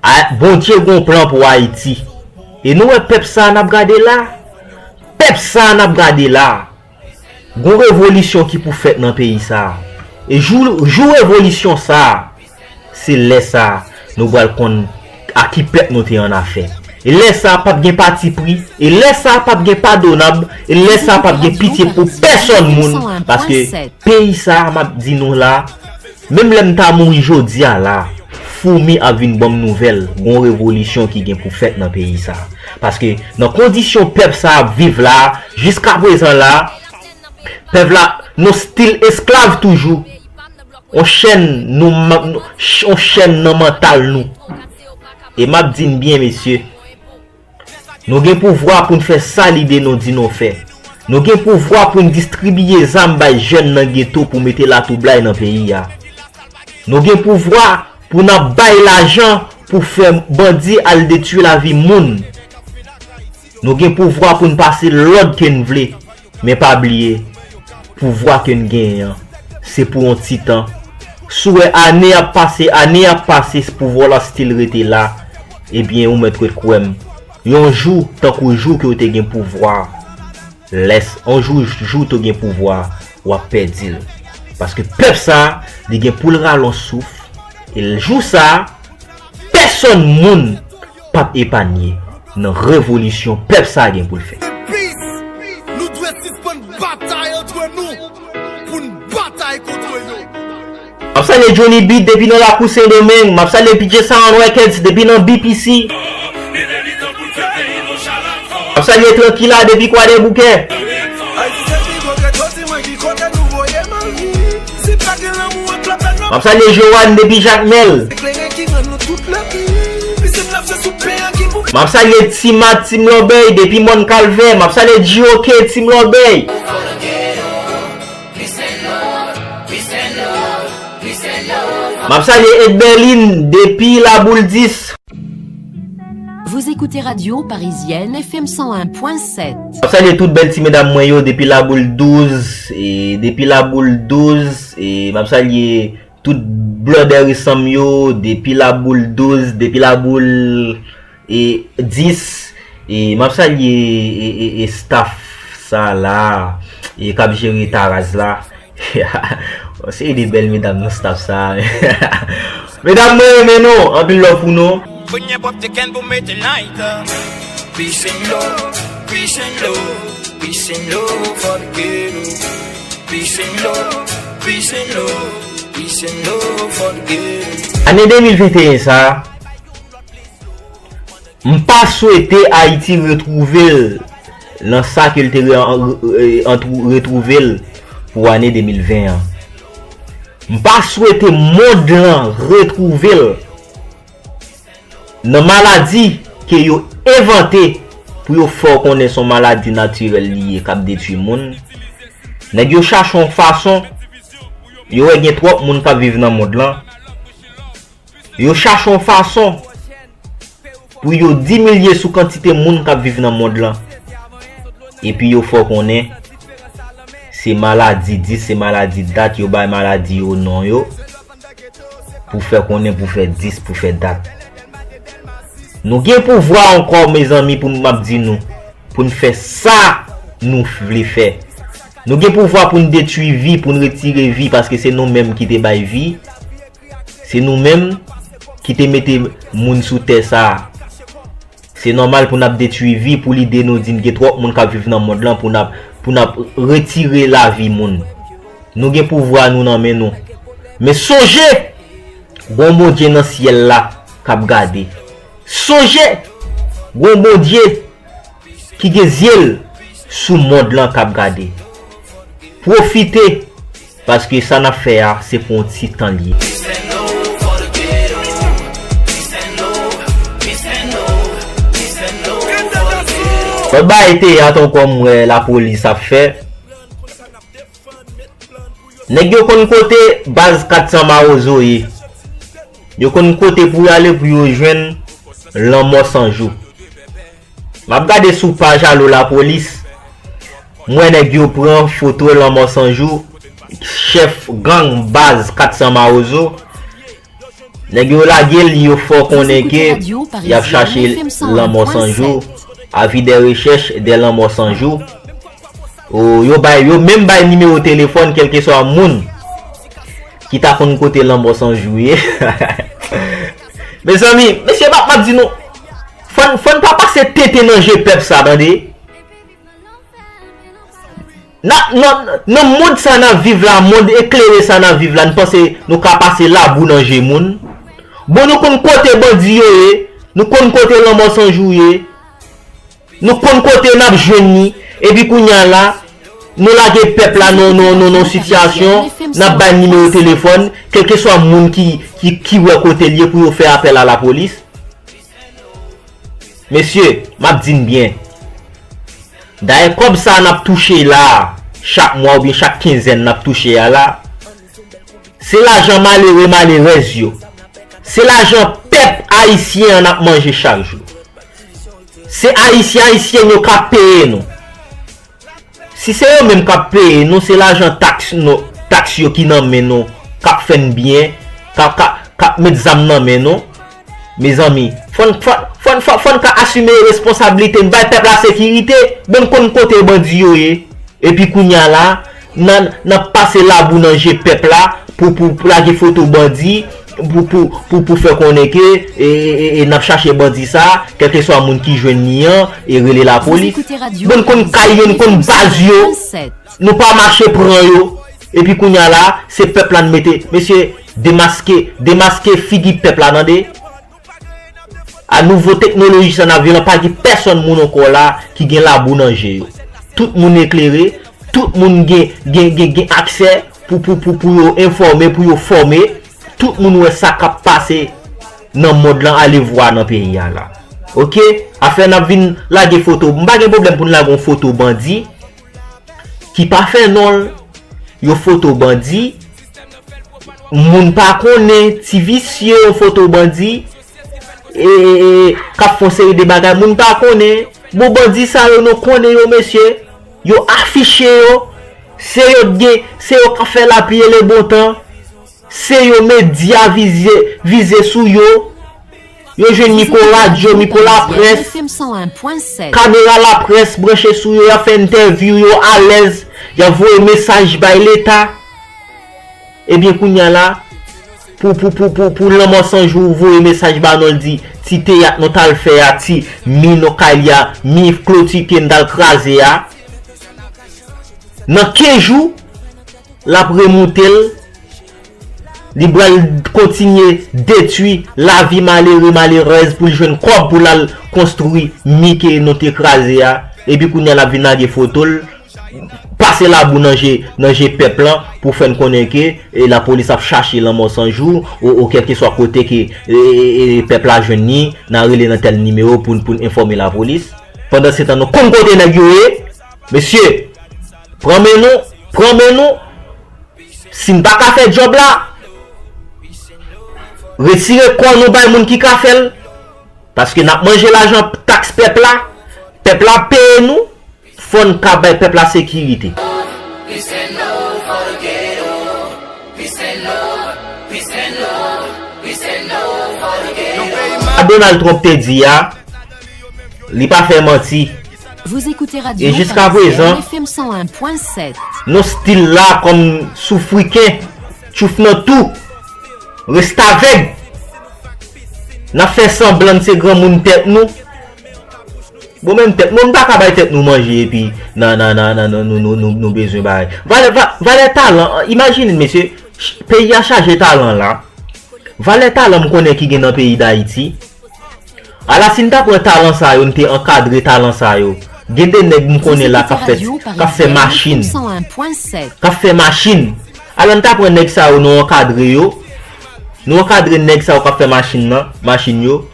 A, Bondye gen yon plan pou Ayiti. E nou wè pèp sa a n ap gade la, pèp sa a n ap gade la, gon revolisyon ki pou fèt nan peyi sa a. E jou, jou revolisyon sa a, se lè sa a, nou pral konn a ki pèp nou te an afè. E lè sa a, p ap gen patipri. E lè sa a, p ap gen padonab. E lè sa a, p ap gen pitye pou pèsòn moun. Paske peyi sa a, m ap di nou la, menm lè m ta mouri jodi a la, foumi ap vin ban m nouvèl, gon revolisyon ki gen pou fèt nan peyi sa a. Paske nan kondisyon pèp sa a ap viv la, jiskaprezan la, pèp la, nou still esklav toujou. On chèn, nou, on chèn nan mantal nou. E m ap di n byen, mesye, nou gen pouvwa pou n fè sa lide nou di nou fè. Nou gen pouvwa pou n distribiye zam bay jèn nan geto pou mete latwoublay nan peyi a. Nou gen pouvwa pou n ap bay lajan pou fè bandi al detwi lavi moun. Nou gen pouvwa pou n pase lòd ke n vle, men pa bliye, pouvwa ke n genyen an, se pou yon ti tan. Si w wè ane ap pase, ane ap pase, pouvwa la still rete la, ebyen, ou mèt ret kwè m. Yon jou, tankou jou ke w te gen pouvwa, lès, yon jou, jou w te gen pouvwa, w ap pèdi l. Paske pèp sa a, li gen pou l rale yon souf, e l jou sa a, pèsòn moun p ap epanye nan revolisyon pèp sa a gen pou l fè. Peace! Nou dwe sispann batay antre nou pou n batay kont yo. M ap salye Johnny Beat depi nan lakou Sendomeng. M ap salye P J Sound Records depi nan B P C. M ap salye Trankila depi Kwadèboukè. Ayiti se pi gwo ghetto, di mwen ki kote nou voye m al viv. Si pa gen lanmou ak lapè, non. M ap salye Joanne depi Jakmèl. Eklere ki rann nou tout lavi. Pisin n ap jwe sou pen an ki pou. M ap salye Timat, Team Lòbèy depi Mòn Kalvè. M ap salye G O K, Team Lòbèy. M ap salye Ed Berlin depi Laboul dis. Vous écoutez Radio Parisienne F M cent un point sept. M ap salye tout bèl ti medam mwen yo depi Laboul douz, e depi Laboul douz, e m ap salye tout blòdè resanm yo depi Laboul douz, depi Laboul, e, dis, e m ap salye, e, e, e staff sa la, e k ap jere Taraz la. Yon seri de bèl medam nan staff sa. Medam, mwen renmen nou. Anpil love pou nou. Kounye pwòp te kenn pou mete light. Peace and love, peace and love, peace and love for the ghetto. Peace and love, peace and love, peace and love for the ghetto. Ane de mil venteyen sa, m pa swete Ayiti retwouve l nan sa ke l te re-, an-, re-, an-, retwouve l pou ane de mil ven an. M pa swete mond lan retwouve l nan maladi ke yo envante pou yo fè w konnen se yon maladi natirèl li ye k ap detwi moun. Nèg yo chache yon fason, yo wè gen twòp moun k ap viv nan mond lan. Yo chache yon fason pou yo dimilye sou kantite moun k ap viv nan mond lan. Epi yo fè w konnen se maladi dis, se maladi dat, yo bay maladi yo non yo, pou fè konnen, pou fè dis, pou fè dat. Nou gen pouvwa ankò, mezanmi, pou m ap di nou, pou n fè sa nou vle fè. Nou gen pouvwa pou n detwi vi, pou n retire vi, paske se nou menm ki te bay vi. Se nou menm ki te mete moun sou tè sa a. Se nòmal pou n ap detwi vi pou lide nou di n gen twòp moun k ap viv nan mond lan pou n ap, pou n ap retire lavi moun. Nou gen pouvwa nou nan men nou. Men sonje, gon Bondye nan syèl la k ap gade. Sonje, gon Bondye ki gen zye l sou mond lan k ap gade. Pwofite, paske sa n ap fè a, se pou yon ti tan l ye. Lòt bagay teyat ankò, m wè lapolis ap fè. Nèg yo konn kote baz kat san Mawozo ye. Yo konn kote pou y ale pou yo jwenn Lanmò San Jou. M ap gade sou paj Alo Lapolis. M wè nèg yo pran foto Lanmò San Jou, chèf gang baz kat san Mawozo. Nèg yo lage l, yo fè w konnen ke y ap chache Lanmò San Jou, avis de recherche de Lanmò San Jou. O, yo bay, yo menm bay nimewo telefòn kèlkeswa moun ki ta konn kote Lanmò San Jou ye. Mezanmi, mesye, m ap, m ap di nou, fò n, fò n pa pase tenten nan je pèp sa, tande. Nan, nan, nan mond sa n ap viv la, mond eklere sa n ap viv la, n panse nou ka pase labou nan je moun? Bon, nou konn kote bandi yo ye, nou konn kote Lanmò San Jou ye, nou konn kote n ap jwenn li, epi kounye a la, nou lage pèp la nan, nan, nan, nan sitiyasyon, n ap bay nimewo telefòn, kèlkeswa moun ki, ki, ki wè kote l ye pou yo fè apèl a lapolis. Mesye, m ap di n byen. Dayè kòb sa a n ap touche la, chak mwa oubyen chak kenzèn n ap touche a la, se lajan malere, malerèz yo. Se lajan pèp ayisyen an n ap manje chak jou. Se ayisyen, ayisyèn yo k ap peye nou. Si se yo menm k ap peye nou, se lajan taks nou, taks yo ki nan men nou, k ap fè n byen, k ap, k ap, k ap met zam nan men nou. Mezanmi, fò n, fò, fò, fò, fò n ka asime responsablite n, bay pèp la sekirite. Bon, n konn kote bandi yo ye. Epi kounye a la, n a, n ap pase labou nan je pèp la pou, pou, pou lage foto bandi, pou, pou, pou, pou fè konnen ke, e, e, e, e n ap chache bandi sa, kèlkeswa moun ki jwenn li an, e rele lapolis. Bon, n konn kay yo, n konn baz yo, nou pa mache pran yo. Epi kounye a la, se pèp la n mete, mesye, demaske, demaske figi pèp la, tande. A nouvo teknoloji sa n ap viv lan, pa gen pèsonn moun ankò la ki gen labou nan je yo. Tout moun eklere, tout moun gen, gen, gen, gen aksè pou, pou, pou, pou yo enfòme, pou yo fòme. Tout moun wè sa k ap pase nan mond lan, alevwa nan peyi a la. Oke? Afè n ap vin lage foto, m pa gen pwoblèm pou n lage yon foto bandi ki pa fè non l, yon foto bandi, moun pa konnen, ti visye, yon foto bandi, e, e, e, k ap fè yon seri de bagay, moun pa konnen. Bon, bandi sa yo, nou konnen yo, mesye. Yo afiche yo. Se yo k gen, se yo k ap fè lapli e le bon tan. Se yo medya vize, vize sou yo. Yo jwenn mikwo radyo, mikwo laprès, kamera laprès branche sou yo, y ap fè entèvyou yo alèz, y ap voye mesaj bay Leta. Ebyen, kounye a la, pou, pou, pou, pou, pou Lanmò San Jou voye mesaj ba nou, l di, ti teyat nou t al fè a, ti mi nou kay li a, mi kloti ke n t al kraze a, nan kenz jou, l ap remoute l, li pral kontinye detwi lavi malere, malerèz pou l jwenn kòb pou l al konstwi mi ke nou te kraze a. Epi kounye a l ap vin lage foto l, pase labou nan je, nan je pèp lan pou fè n konnen ke, e, lapolis ap chache Lanmò San Jou, o, o kèlkeswa kote ke, e, e, e, pèp la jwenn li, n a rele nan tèl nimewo pou n, pou n enfòme lapolis. Pandansetan, nou konn kote nèg yo ye. Mesye, pran men nou, pran men nou. Si n pa ka fè djòb la, retire kò nou bay moun ki ka fè l. Paske n ap manje lajan taks pèp la. Pèp la ap peye nou. Fò n ka bay pèp la sekirite. Sa Donald Trump te di a, li pa fè manti. E jiska prezan, nou still la kòm soufriken, tchouf nan tou, restavèg. N ap fè sanblan n se granmoun tèt nou. Bon, menm tèt nou, nou pa ka bay tèt nou manje epi nan, nan, nan, nan, nou, nou, nou, nou bezwen bay. Valè, va, valè talan, imajine, mesye, ch-, peyi a chaje talan la. Valè talan m konnen ki gen nan peyi Dayiti. Ala si n ta pran talan sa yo, n te ankadre talan sa yo. Gen de nèg m konnen la k ap fè, k ap fè machin. K ap fè machin. Ala n ta pran nèg sa yo, nou ankadre yo. Nou ankadre nèg sa yo k ap fè machin nan, machin yo.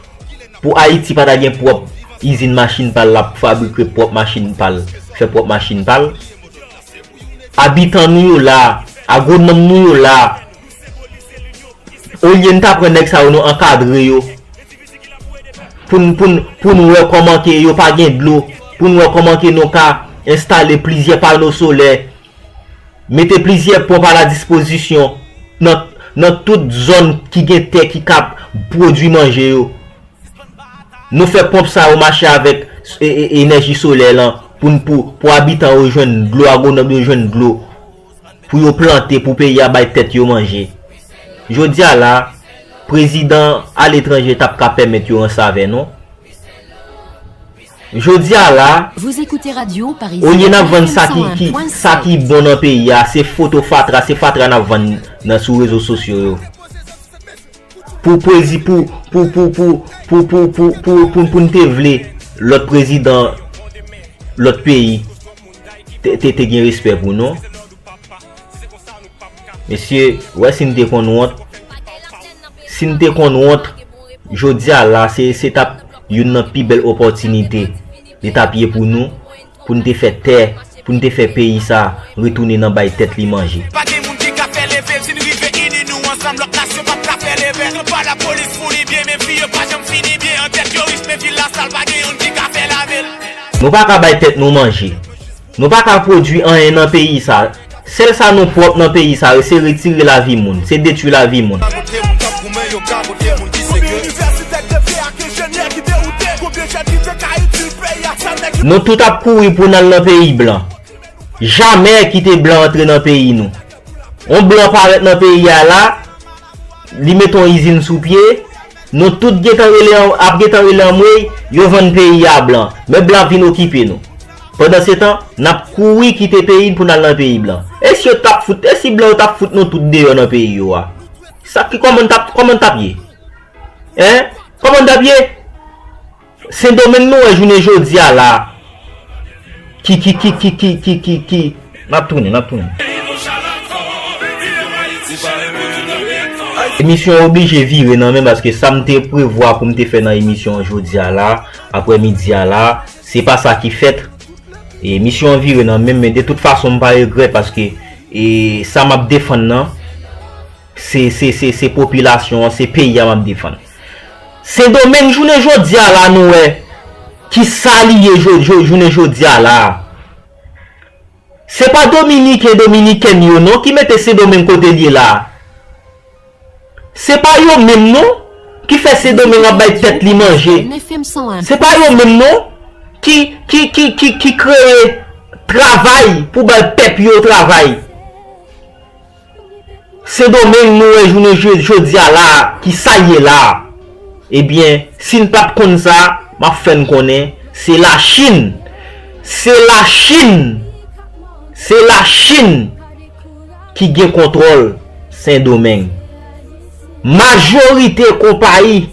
Pou Ayiti pa ta gen pwòp izin machin pa l, l ap fabrike pwòp machin pa l, fè pwòp machin pa l. Abitan nou yo la, agwonòm nou yo la. Olye n ta pran nèg sa yo, nou ankadre yo. Pou n, pou n, pou n wè kòman ke yo pa gen dlo. Pou n wè kòman ke nou ka enstale plizyè pano solè. Mete plizyè ponp a la dispozisyon nan, nan tout zòn ki gen tè ki ka pwodui manje yo. Nou fè ponp sa yo mache avèk e, e, enèji solè lan pou n, pou, pou abitan yo jwenn dlo, agwonòm yo jwenn dlo pou yo plante, pou peyi a bay tèt yo manje. Jodi a la, prezidan aletranje t ap ka pèmèt yo ransavè, non? Jodi a la, olye n ap vann sa ki, ki, sa ki bon nan peyi a, se foto fatra, se fatra n ap vann nan sou rezo sosyo yo. Pou prezi-, pou, pou, pou n te vle lòt prezidan, lòt peyi, te, te, te gen respè pou nou. Mesye, wè si n te konn wont, si n te konn wont, jodi a la, se, se t ap youn nan pi bèl opòtinite li t ap ye pou nou, pou n te fè tè, pou n te fè peyi sa retounen nan bay tèt li manje. Pa gen moun ki ka fè leve l, si n rive ini nou ansanm, lòt nasyon p ap ka fè leve l. Nan pa lapolis founi byen, men vi yo pa janm fini byen. Antèt yo rich, men vil la sal, pa gen youn ki ka fè lave l. Nou pa ka bay tèt nou manje. Nou pa ka pwodui anyen nan peyi sa. Sèl sa nou pwòp nan peyi sa, se retire lavi moun, se detwi lavi moun. Nou tout ap kouri pou n al nan peyi blan. Jamè kite blan antre nan peyi nou. On blan parèt nan peyi a la, li met on izin sou pye, nou tout gentan rele an-, ap gentan rele anmwey, yo vann peyi a blan. Men blan ap vin okipe nou. Pandansetan, n ap kouri kite peyi n pou n al nan peyi blan. E si yo t ap fout, e si blan yo t ap fout nou tout deyò nan peyi yo a? Sa ki, kòman n t ap, kòman n t ap ye? Hein? Kòman n t ap ye? Sendomeng nou wè jounen jodi a la. Ki, ki, ki, ki, ki, ki, ki, ki. N ap tounen, n ap tounen. Emisyon an oblije vire nan men paske sa m te prevwa pou m te fè nan emisyon an jodi a la, aprè midi a la, se pa sa ki fèt. E emisyon an vire nan men m, men de tout fason m pa regrèt paske e sa m ap defann nan, se, se, se, se popilasyon an, se peyi a m ap defann. Sendomeng jounen jodi a la nou wè ki sa li ye jo-, jo-, jounen jodi a la. Se pa dominiken, dominikèn yo non ki mete Sendomeng kote l ye la. Se pa yo menm non ki fè Sendomeng ap bay tèt li manje. Se pa yo menm non ki, ki, ki, ki, ki kreye travay pou bay pèp yo travay. Sendomeng nou wè jounen je-, jodi a la, ki sa l ye la. Ebyen, si n pa t konn sa, m ap fè n konnen, se Lachin. Se Lachin. Se Lachin ki gen kontwòl Sendomeng. Majorite konpayi,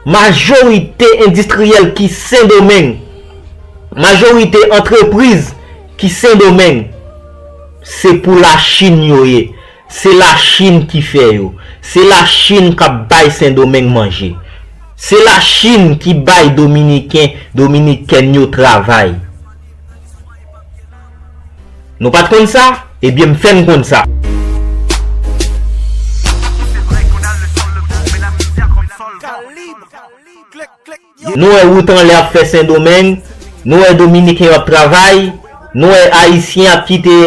majorite endistriyèl ki Sendomeng, majorite antrepriz ki Sendomeng, se pou Lachin yo ye. Se Lachin ki fè yo. Se Lachin k ap bay Sendomeng manje. Se Lachin ki bay Dominiken, Dominikèn yo travay. Nou pa t konn sa? Ebyen, m fè n konn sa. Nou wè wout anlè ap fè Sendomeng, nou wè Dominiken yo ap travay, nou wè Ayisyen ap kite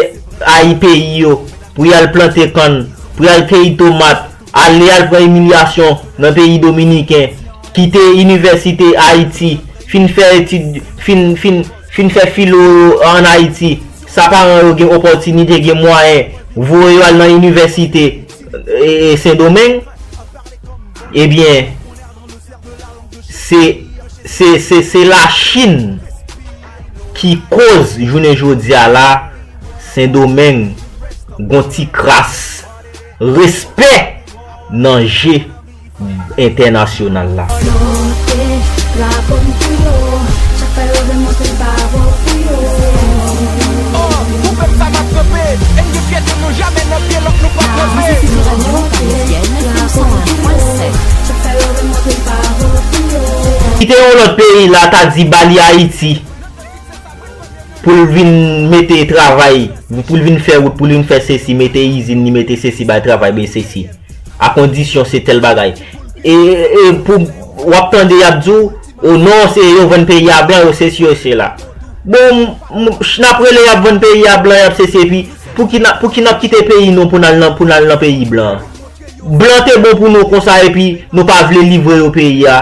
ayi peyi yo pou y al plante kann, pou y al keyi tomat, ale al pran imilyasyon nan peyi dominiken, kite inivèsite Ayiti, fin fè etid, fin, fin, fin fè filo yo ann Ayiti, sa paran yo gen opòtinite, gen mwayen, voye yo al nan inivèsite, e, e, Sendomeng, ebyen, se, se, se, se Lachin ki koz jounen jodi a la, Sendomeng gon ti kras respè nan je entènasyonal la. Lapon pou yo, chak fè yo vle montre l pa bon pou yo. Oh, pou pèp sa m ap kanpe, e n gen fyète nou, jamè nan pye lòk nou p ap kanpe. Kite yon lòt peyi la ta di ba li Ayiti pou l vin mete travay, pou l vin fè wout, pou l vin fè sesi, mete izin, li mete sesi, bay travay, bay sesi. A kondisyon se tèl bagay. E, e pou w ap tande y ap di w, o non, se yo vann peyi a blan, yo sesi, yo sela. Bon, m, m, n ap rele y ap vann peyi a blan, y ap sesi, epi pou ki n ap, pou ki n ap kite peyi nou pou n al nan, pou n al nan peyi blan? Blan te bon pou nou konsa, epi nou pa vle livre yo peyi a.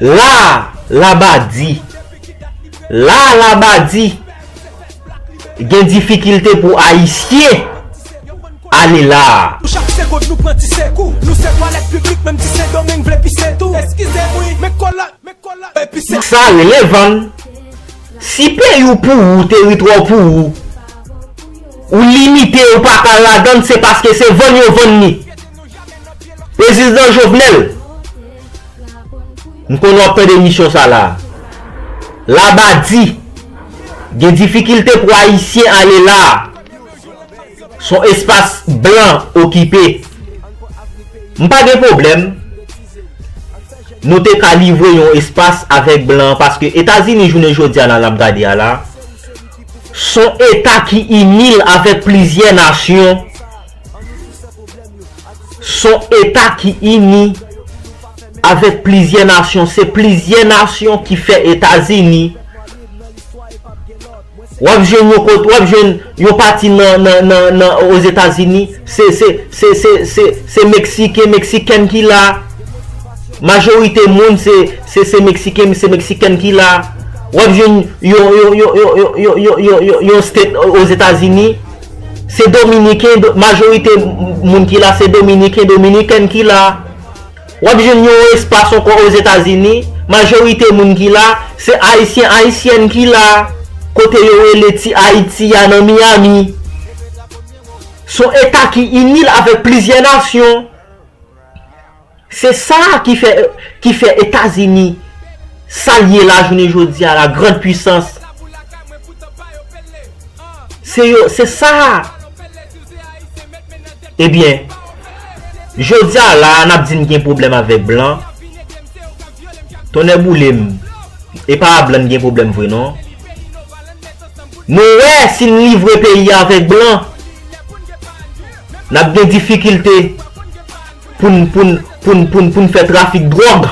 La, Labadi. La, Labadi. Gen difikilte pou Ayisyen ale la. Chak segonn nou pran ti sekou. Nou se twalèt piblik, menm ti Sendomeng vle pise tou. Eskize m wi, men kolòt, men kolòt. Epi se sa rele vann. Si peyi w pou ou, teritwa w pou ou, ou limite, ou pa ka ladann, se paske se vann yo vann li. Prezidan Jovenel, m konnen w ap tande emisyon sa la. Labadi, gen difikilte pou Ayisyen ale la. S on espas blan okipe. M pa gen pwoblèm. Nou te ka livre yon espas avèk blan, paske Etazini, jounen jodi a la, n ap gade a la, s on eta ki ini l avèk plizyè nasyon. S on eta ki ini avèk plizyè nasyon. Se plizyè nasyon ki fè Etazini. W ap jwenn yon kot, w ap jwenn yon pati nan, nan, nan, nan Ozetazini, se, se, se, se, se, se Meksiken, Meksikèn ki la. Majorite moun se, se, se Meksiken, se Meksikèn ki la. W ap jwenn yon, yon, yon state Ozetazini, se Dominiken, do-, majorite moun ki la, se Dominiken, Dominikèn ki la. W ap jwenn yon espas ankò Ozetazini, majorite moun ki la, se Ayisyen, Ayisyèn ki la, kote yo rele Ti Ayiti a nan Miami. S on eta ki ini l avèk plizyè nasyon. Se sa ki fè, ki fè Etazini sa l ye la jounen jodi a, la grande puissance. Se yo, se sa. Ebyen, jodi a la, n ap di n gen pwoblèm avèk blan. Tonnè boule m. E pa blan n gen pwoblèm vre non. Nou wè si n livre peyi a avèk blan, n ap gen difikilte pou n, pou n, pou n, pou n, pou n fè trafik dwòg.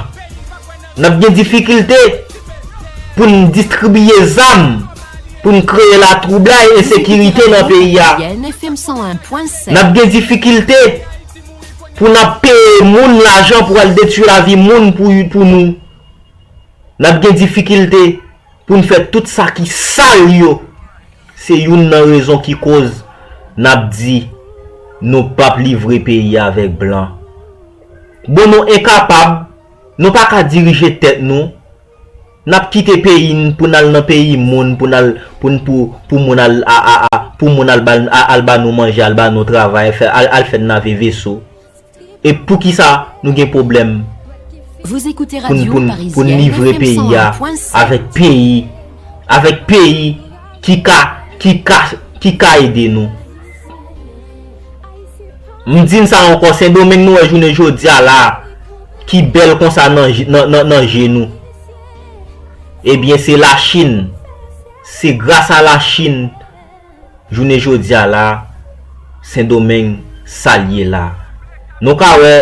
N ap gen difikilte pou n distribiye zam, pou n kreye latwoublay, ensekirite nan peyi a. N ap gen difikilte pou n ap peye moun lajan pou al detwi lavi moun pou, pou nou. N ap gen difikilte pou n fè tout sa ki sal yo. Se youn nan rezon ki koz n ap di nou p ap livre peyi a avèk blan. Bon, nou enkapab, nou pa ka dirije tèt nou. N ap kite peyi n pou n al nan peyi moun, pou n al, pou n, pou, pou moun al, a, a, a, pou moun al ba, a, al ba nou manje, al ba nou travay, fè, al, al fè n lave veso. E poukisa nou gen pwoblèm pou n, pou n, pou n livre peyi a avèk peyi, avèk peyi ki ka, ki ka, ki ka ede nou? M di n sa ankò, Sendomeng nou wè jounen jodi a la, ki bèl konsa nan je, nan, nan, nan je nou. Ebyen, se Lachin. Se gras a Lachin, jounen jodi a la, Sendomeng sa l ye la. Nou ka wè,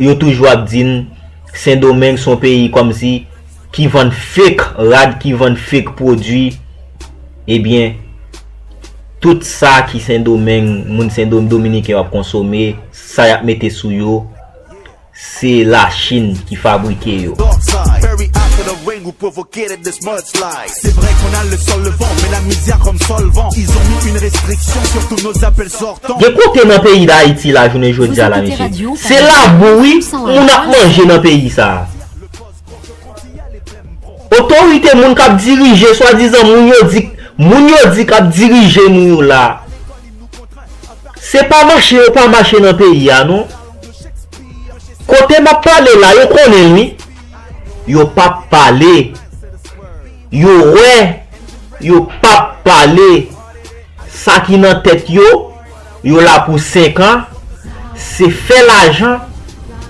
yo toujou ap di n, Sendomeng s on peyi kòmsi ki vann fake rad, ki vann fake pwodui. Ebyen, tout sa ki Sendomeng, moun Sendomeng, Dominiken yo ap konsome, sa y ap mete sou yo, se Lachin ki fabrike yo. Bullseye. Very after the rain, we provocated this mudslide. C'est vrai qu'on a le sol, le vent, mais la misère comme solvant. Ils ont mis une restriction sur tous nos appels sortants. Gen kote nan peyi Dayiti la, jounen jodi a la, mesye, se labou, wi, moun ap manje nan peyi sa. Otorite, moun k ap dirije, swadizan moun yo di, moun yo di k ap dirije nou yo la, se pa mache yo pa mache nan peyi a, non. Kote m ap pale la, yo konnen l, wi. yo p ap pale. Yo wè, yo p ap pale. Sa ki nan tèt yo, yo la pou senk an, se fè lajan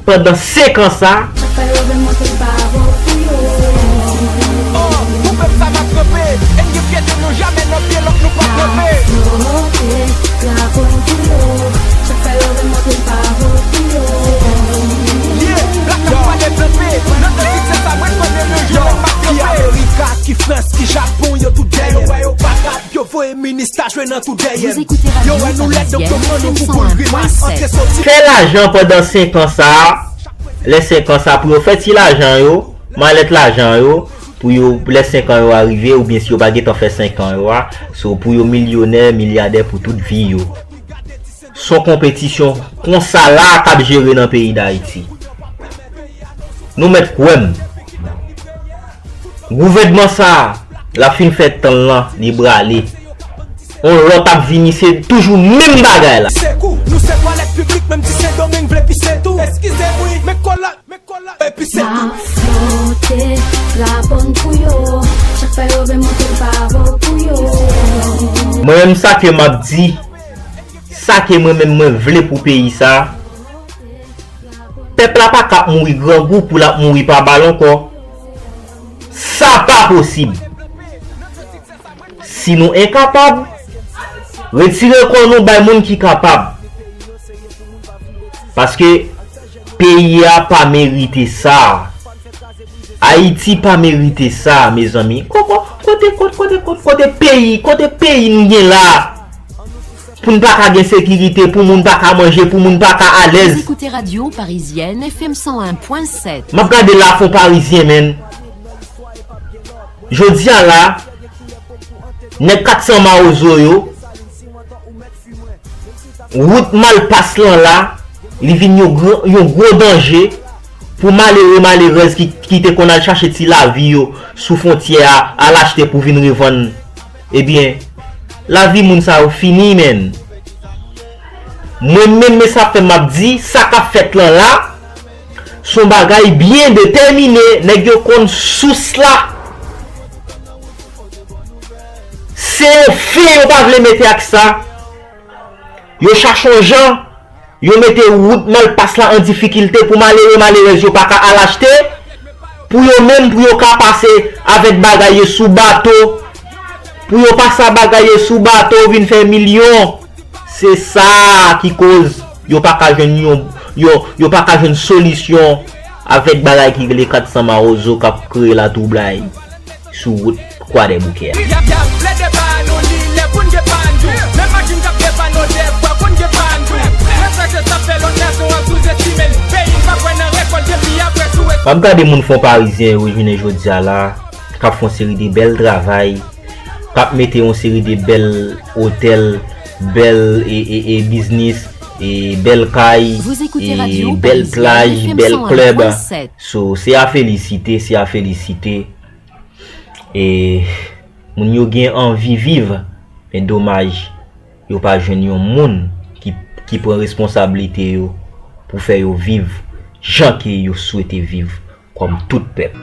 pandan senk an sa. Sa fè yo vle montre l pa vo pou yo. Oh, pou pèp sa m ap kanpe, e n gen fyète nou jamè nan pye lòt nou p ap kanpe. Drapo n pou yo. Sa fè yo vle montre l pa vo pou yo. Yeah, Black Cap pa develope, nan tan siksè sa mwen konnen nou jwenn m ap kanpe. Ki Amerika, ki Frans, ki Japon, yo tout dèyè. Yo wè yo pa kap, yo voye minis ta jwe nan tou dèyè. Yo wè nou lèd donk yo pran nou pou boul grimas. Antre soti. Fè lajan pandan senk an sa, lè senk an sa pou yo fè ti lajan yo, malèt lajan yo, pou yo, lè senk an yo a rive, oubyen si yo pa gentan fè senk an yo a, so pou yo milyonè, milyadè pou tout vi yo. Se yon konpetisyon konsa la k ap jere nan peyi Dayiti. Nou mèt kwè m. Gouvènman sa a, l ap fin fè tan l lan, li prale. On lòt ap vini, se toujou menm bagay la. Se kou, nou se twalèt piblik, menm si Sendomeng vle pise tou. Eskize m wi, men kòlòt, men kòlòt, epi se tou. M ap flote, drapo n pou yo. Sa fè yo vle montre l pa vo pou yo. Mwen menm sa ke m ap di, sa ke mwen menm mwen vle pou peyi sa, pèp la pa ka ap mouri grangou pou l ap mouri pa bal ankò. Sa pa posib. Si nou enkapab, retire kò nou bay moun ki kapab. Paske peyi a pa merite sa. Ayiti pa merite sa, mezanmi. Ko-, ko-, kote, kote, kote, kote, kote peyi, kote peyi n gen la? Pou n pa ka gen sekirite, pou moun pa ka manje, pou moun pa ka alèz. Vous écoutez Radio Parisienne, F M cent un point sept. M ap gade Lafon Parizyen, menn. Jodi a la, nèg kat san mawozo yo, wout Malpas lan la, li vin yon gran, yon gwo danje pou malere, malerèz ki, ki te konn al chache ti lavi yo sou fwontyè a, al achte pou vin revann. Ebyen, lavi moun sa yo fini, menn. Mwen menm, men sa fè m ap di, sa k ap fèt lan la, se yon bagay byen detèmine, nèg yo konn sous la. Se yon fen yo pa vle mete ak sa. Yo chache yon jan, yo mete wout Malpas la an difikilte pou malere, malerèz yo pa ka al achte, pou yo menm, pou yo ka pase avèk bagay yo sou bato, pou yo pase ak bagay yo sou bato, vin fè milyon. Se sa ki koz yo pa ka jwenn yon, yo, yo pa ka jwenn solisyon avèk bagay ki rele kat san mawozo k ap kreye latwoublay sou wout Kwadèboukè a. Y ap, y ap plede pa nou li lè pou n gen pa n tou. Men machin k ap gen pa n odè fwa pou n gen pa n tou. Mwen fè se sa fè lòt nasyon ap souzestime n. Peyi n pa kwè nan rekòt depi apre tou. M ap gade moun Fon Parizyen yo jounen jodi a la, k ap fè yon seri de bèl travay, k ap mete yon seri de bèl otèl, bèl e, e, e biznis, e bèl kay, e bèl plaj, bèl klèb. So, se a felisite, se a felisite. E moun yo gen anvi viv, men domaj, yo pa jwenn yon moun ki, ki pran responsablite yo pou fè yo viv jan ke yo swete viv kòm tout pèp.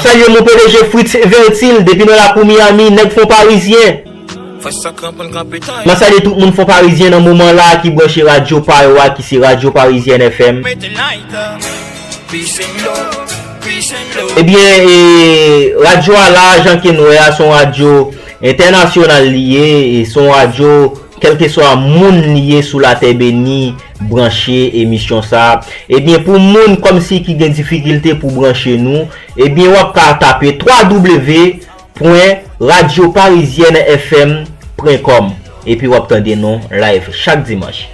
Salye mon P D G Fritz Vertil, depi nan lakou Miami, nèg Fon Parizyen. M ap salye tout moun Fon Parizyen nan moman la ki branche radyo pa yo a, ki se Radyo Parizyen F M. Ebyen, e, radyo a la, jan ke n wè a, se yon radyo entènasyonal li ye, e se yon radyo, kèlkeswa moun li ye sou latè beni, branche emisyon sa. Ebyen, pou moun kòmsi ki gen difikilte pou branche nou, ebyen, w ap ka tape twa w pwen radyo parizyèn f m pwen kòm, epi w ap tande nou live chak dimanch.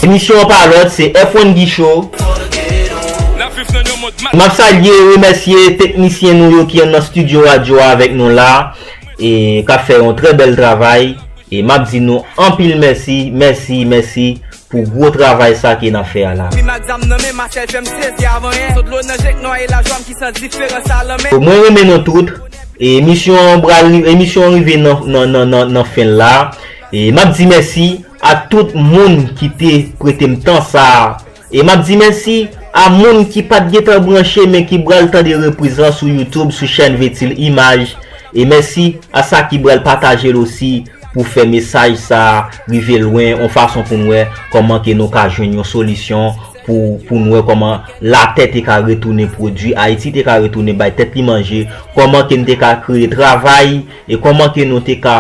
Emisyon an pa lòt, se F One Guy Show. M ap salye, remèsye teknisyen nou yo ki nan estidyo radyo a avèk nou la, e k ap fè yon trè bèl travay. E m ap di nou anpil mèsi, mèsi, mèsi pou gwo travay sa ke n ap fè a la. Wi, m ak zam nan men, Marcel fè m sezi avan yè. Sot dlo nan je k nwaye lajwa m ki san diferans a lanmè. Mwen renmen nou tout. E emisyon an pral, emisyon an rive nan, nan, nan, nan, nan fen l la. E m ap di mèsi a tout moun ki te prete m tan sa a. E m ap di mèsi a moun ki pa t gentan branche men ki pral tande repriz lan sou YouTube, sou chèn Vetil Imaj. E mèsi a sa ki pral pataje l osi pou fè mesaj sa a rive lwen, yon fason pou n wè kòman ke nou ka jwenn yon solisyon pou, pou n wè kòman latè te ka retounen pwodui, Ayiti te ka retounen bay tèt li manje, kòman ke n te ka kreye travay, e kòman ke nou te ka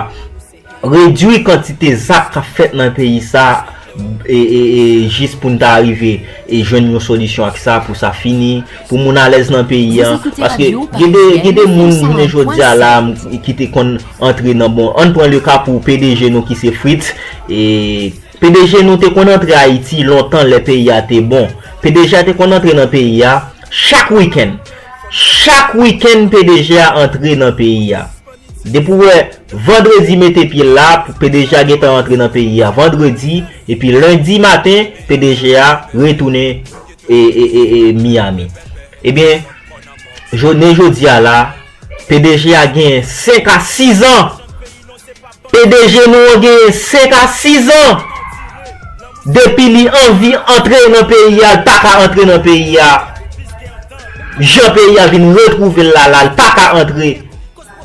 redui kantite zak k ap fèt nan peyi sa, e, e, e, jis pou n ta rive e jwenn yon solisyon ak sa, pou sa fini, pou moun alèz nan peyi an. Paske gen de, gen de moun jounen jodi a la, m, ki te konn antre nan, bon, ann pran le ka pou P D G nou ki se Fritz. E P D G nou te konn antre Ayiti lontan lè peyi a te bon. P D G a te konn antre nan peyi a chak wikenn. Chak wikenn P D G a antre nan peyi a. Depi w wè vandredi mete pye l la, P D G a gentan antre nan peyi a vandredi, epi lendi maten, P D G a retounen e, e, e, e Miami. Ebyen, jounen jodi a la, P D G a gen senk a sis an. P D G nou an gen senk a sis an. Depi li anvi antre nan peyi a, l pa ka antre nan peyi a. Jan peyi a vin retwouve l la, la, l pa ka antre.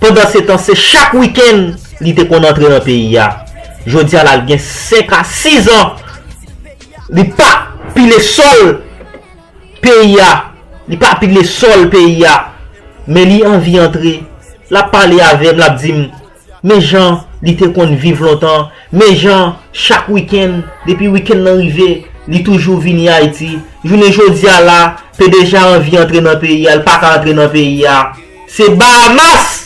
Pandan se tan, se chak wikenn li te konn antre nan peyi a. Jodi a la, l gen senk a sis an. Li pa pile sòl peyi a. Li pa pile sòl peyi a. Men li anvi antre. L ap pale avè m, l ap di m, men jan li te konn viv lontan, men jan chak wikenn, depi wikenn nan rive, li toujou vini Ayiti. Jounen jodi a la, P D G a anvi antre nan peyi a, l pa ka antre nan peyi a. Se Bahamas!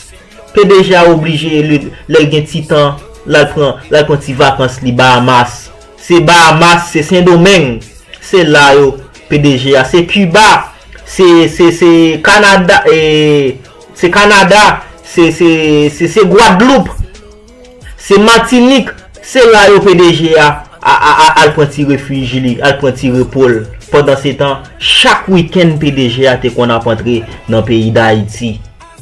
P D G a oblije, lè, lè l gen ti tan, l al pran, l al pran ti vakans li Bahamas. Se Bahamas, se Sendomeng. Se la yo, P D G a. Se Kiba, se, se, se Kanada, e, se Kanada, se, se, se, se Gwadloup, se Matinik. Se la yo P D G a, a, a, a, al pran ti refij li, al pran ti repo l. Pandan se tan, chak wikenn P D G a te konn ap antre nan peyi Dayiti.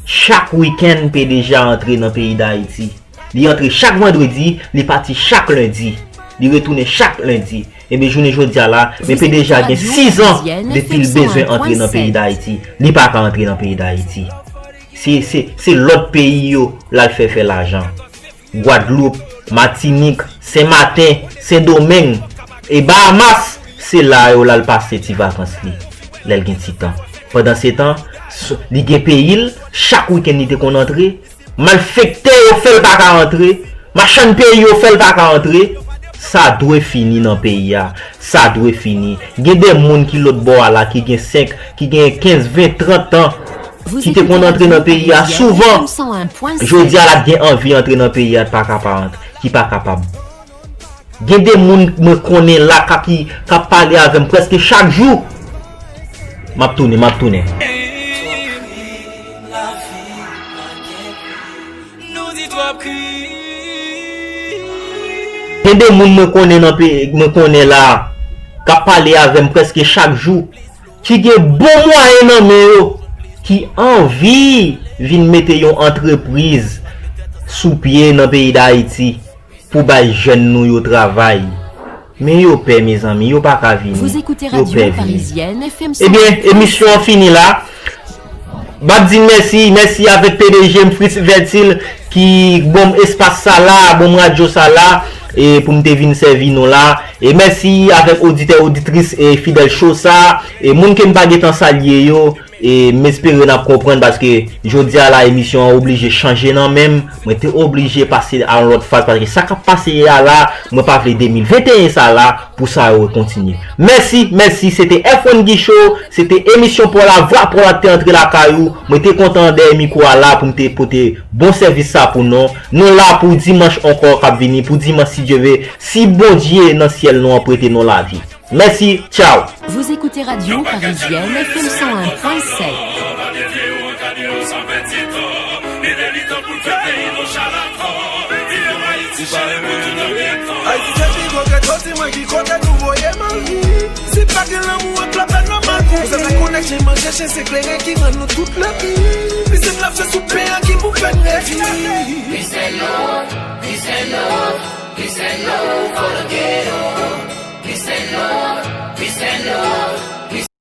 Chak wikenn P D G a antre nan peyi Dayiti. Li antre chak vandredi, li pati chak lendi. Li retounen chak lendi. Ebyen, jounen jodi a la, men P D G a gen sis an depi l bezwen antre nan peyi Dayiti. Li pa ka antre nan peyi Dayiti. Se, se, se lòt peyi yo l al fè, fè lajan. Gwadloup, Matinik, Senmaten, Sendomeng, e Bahamas, se la yo l al pase ti vakans li, lè l gen ti tan. Pandan se tan, s-, li gen peyi l, chak wikenn li te konn antre, malfektè yo fè l pa ka antre, machann peyi yo fè l pa ka antre, sa dwe fini nan peyi a, sa dwe fini. Gen de moun ki lòt bò a la, ki gen senk, ki gen kenz, ven, trant tan, ki te konn antre nan peyi a souvan, jodi a l ap gen anvi antre nan peyi a, pa ka pa antre, ki pa kapab. Gen de moun mwen konnen la k ap, ki, k ap pale avè m prèske chak jou. M ap tounen, m ap tounen. Gen de moun mwen konnen nan pe-, mwen konnen la, k ap pale avè m prèske chak jou, ki gen bon mwayen nan men yo, ki anvi vin mete yon antrepriz sou pye nan peyi Dayiti pou bay jèn nou yo travay. Men yo pè, mezanmi, yo pa ka vini. Yo pè vini. Ebyen, emisyon an fini la. M ap di n mèsi, mèsi avèk P D G m Fritz Vertil ki ban m espas sa la, ban m radyo sa la, e pou m te vin sèvi nou la. E mèsi avèk oditè, oditris e fidèl show sa, e moun ke m pa gentan salye yo, e m espere n ap konprann paske jodi a la emisyon an oblije chanje nan men m, mwen te oblije pase a yon lòt faz paske sa k ap pase a la, mwen pa vle de mil venteyen sa la, pou sa yo kontinye. Mèsi, mèsi, se te F one Guy Show, se te emisyon pa w la, vwa pa w la te antre lakay ou. Mwen te kontan dèyè mikwo a la pou m te pote bon sèvis sa pou nou. Nou la pou dimanch ankò k ap vini, pou dimanch si Dye ve, si Bondye nan syèl nou an prete nou lavi. Mèsi, tchaw. Vous écoutez Radio Parisienne F M cent un point sept. Ayiti se pi gwo geto, di mwen ki kote nou voye m anvi. Si pa gen lanmou ak lapè nòmal pou ou. Zam nan konnen chen manje chen, se kleren ki rann nou tout lavi. Pise n ap fè sou pen an ki pou fè n revi. Peace and love, peace and love. Peace and love for the ghetto. Peace and love, peace and love.